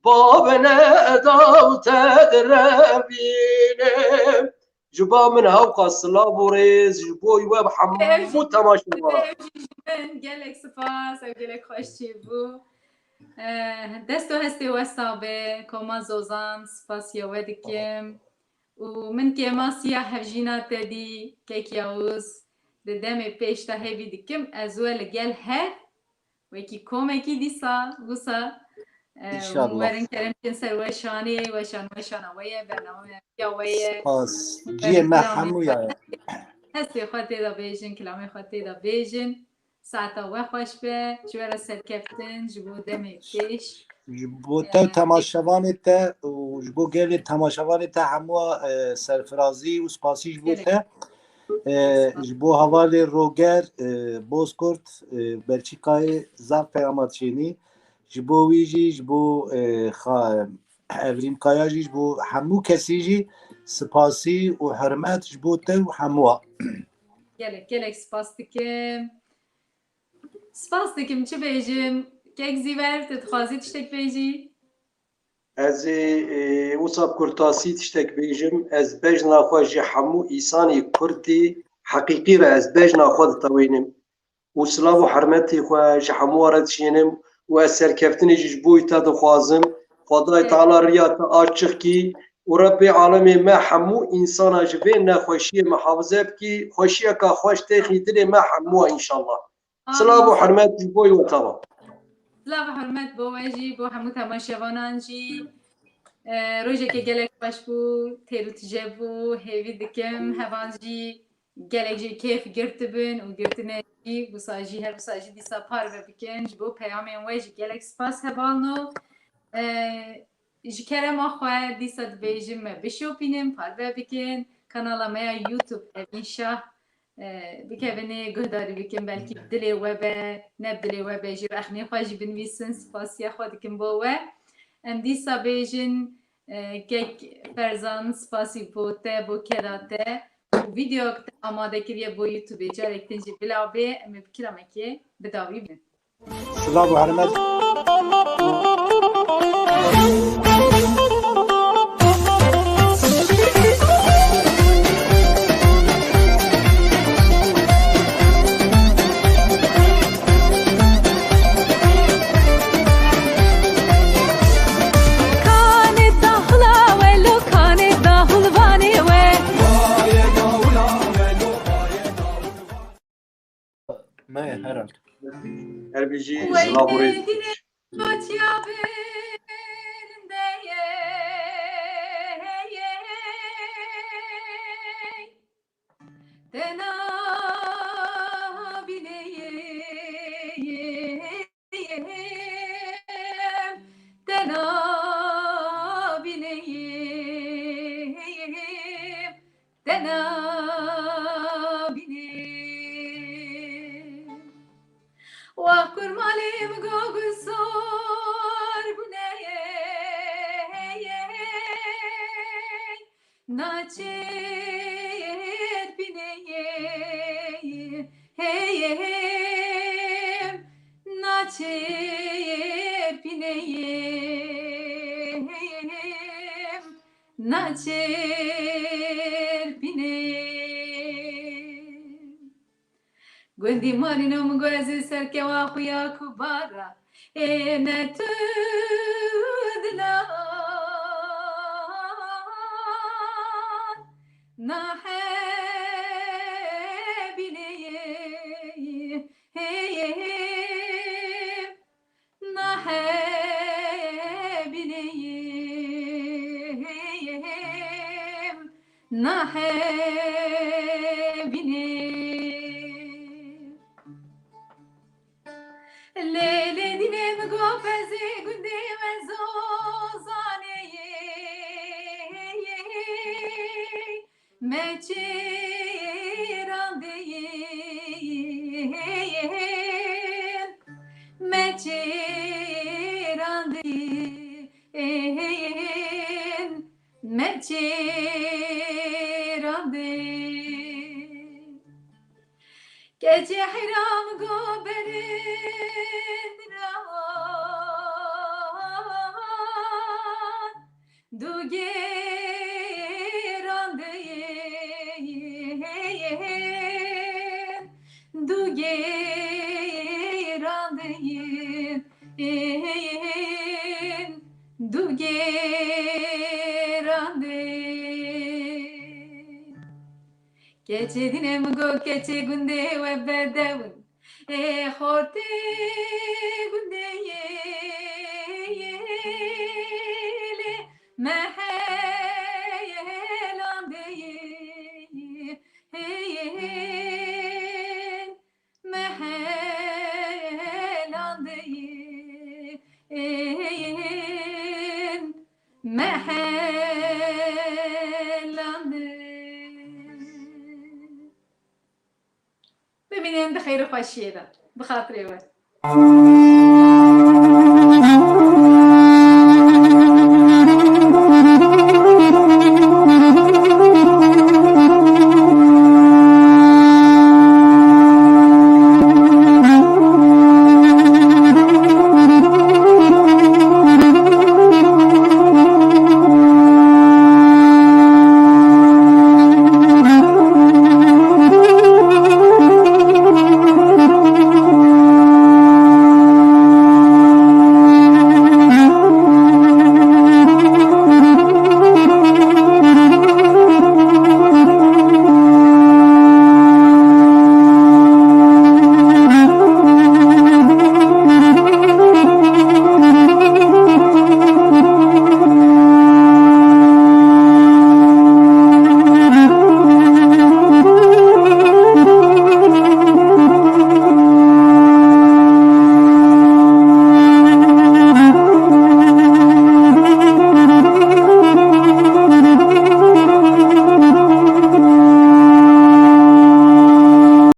bab neda û te direvîne. Ji ba min hewqa silav û rêz ji bo we bi hemû temaşevan. Ew jî ji min gelek spas, ew gelek xweş çêbû. Eh, dest û hestê we sax be, Koma Zozan, spasiya we dikim. Û min kêmasiya hevjîna te dî, kek Yawuz, di demê pêş de hêvî dikim, ez we li gel hev, wekî komekî dîsa, wisa, eh, hûn werin kerem bikin ser weşanê, weşan, weşana we ye, bernameya we ye. Spas. Cihê me hemû ya ye. Hestê xwe tê de bêjin, kilamê xwe tê de bêjin. Saeta we xweş be, ji we re serkeftin, ji bo demê pêş. Ji bo te û temaşevanê te û ji bo gelê temaşevanê te hemû, e, serfirazî û spasî ji bo te. E, ji bo hevalê Roger, e, Bozkurt, e, Belçîkayê zaf peyama dişênî. Ji bo wî jî, ji bo, e, xa-, Evrîm Kaya jî, ji bo hemû kesî jî spasî û hurmet ji bo te û hemû. Gelek, gelek spas dikim. Spas dikim, çi bêjim? Kek Zîver, tu dixwazî tiştek bêjî? Ez ê, e, wisa bi kurtasî tiştek bêjim. Ez bejna xwe ji hemû îsanê Kurdî heqîqî re ez bejna xwe ditewênim. Û silav û hermetê xwe ji hemû re dişênim û ez serkeftinê jî ji bo te dixwazim. Xwedayê Teala riya te açiq kî û Rebbê alemê me hemû însana ji vê nexweşiyê mihafize bikî. Xweşiyeka xweş têxî dilê me hemû, înşallah. Silav û hurmet ji bo we tava. Silav û hurmet bo we jî, bo hemû temaşevanan jî. E, rojeke gelek xweş bû, têr û tije bû, hêvî dikim heval jî gelek jî kêf girtibin û girtine jî, wisa jî her wisa jî dîsa parve bikin. Ji bo peyamên we jî gelek spas hevalno. E, ji kerema xwe dîsa dibêjim me bişopînin, parve bikin. Kanala me ya YouTube Evîn Şah. E, bikevin ê guhdarî bikin, belkî bi dilê we be, ne bi dilê we be jî rexnê xwe jî binivîsin, spasiya xwe dikim bo we. Em dîsa bêjin, e, kek Ferzan, spasî bo te, bo keda te. Û vîdeoyek te amade kiriye bo YouTubeê, carek din jî bila bê, em ê bi kilamekê bi dawî bibin. Silav û hurmet. Kanê dahula we lo, kanê dahulvanê we. Me herhalde. Her bijî, silav û rêz. Gotiya birinde ye, tena bineyim, tena bineyim. Te nabînim. Wah kurmalê min go gulsor bûne ye. Naçêr pîneyê heyêm, naçêr pîneyê heyêm, naçêr pîneyê. Gundî Marîno min got ez ê serkewa xuya ku bara ê ne tu dilan nahebînê. Nahebîneyim, nahebîneyim. Lê, lê dînê min got ez ê gundê me zozanê yê. Me çêrandin, me çêrandin, me çêrandin. Keçê heyran go berin diran. Du gêrandeyên, du gêrandeyên, du gêrandeyên. Keçê dîne min got keçê gundê we bedewin. Ê xortê gundê yê, yê, lê mehelandê yê, yê, yê, mehelandê yê, yê, mehelandê. Bimînin di xeyr û xweşiyê de. Bi xatirê we.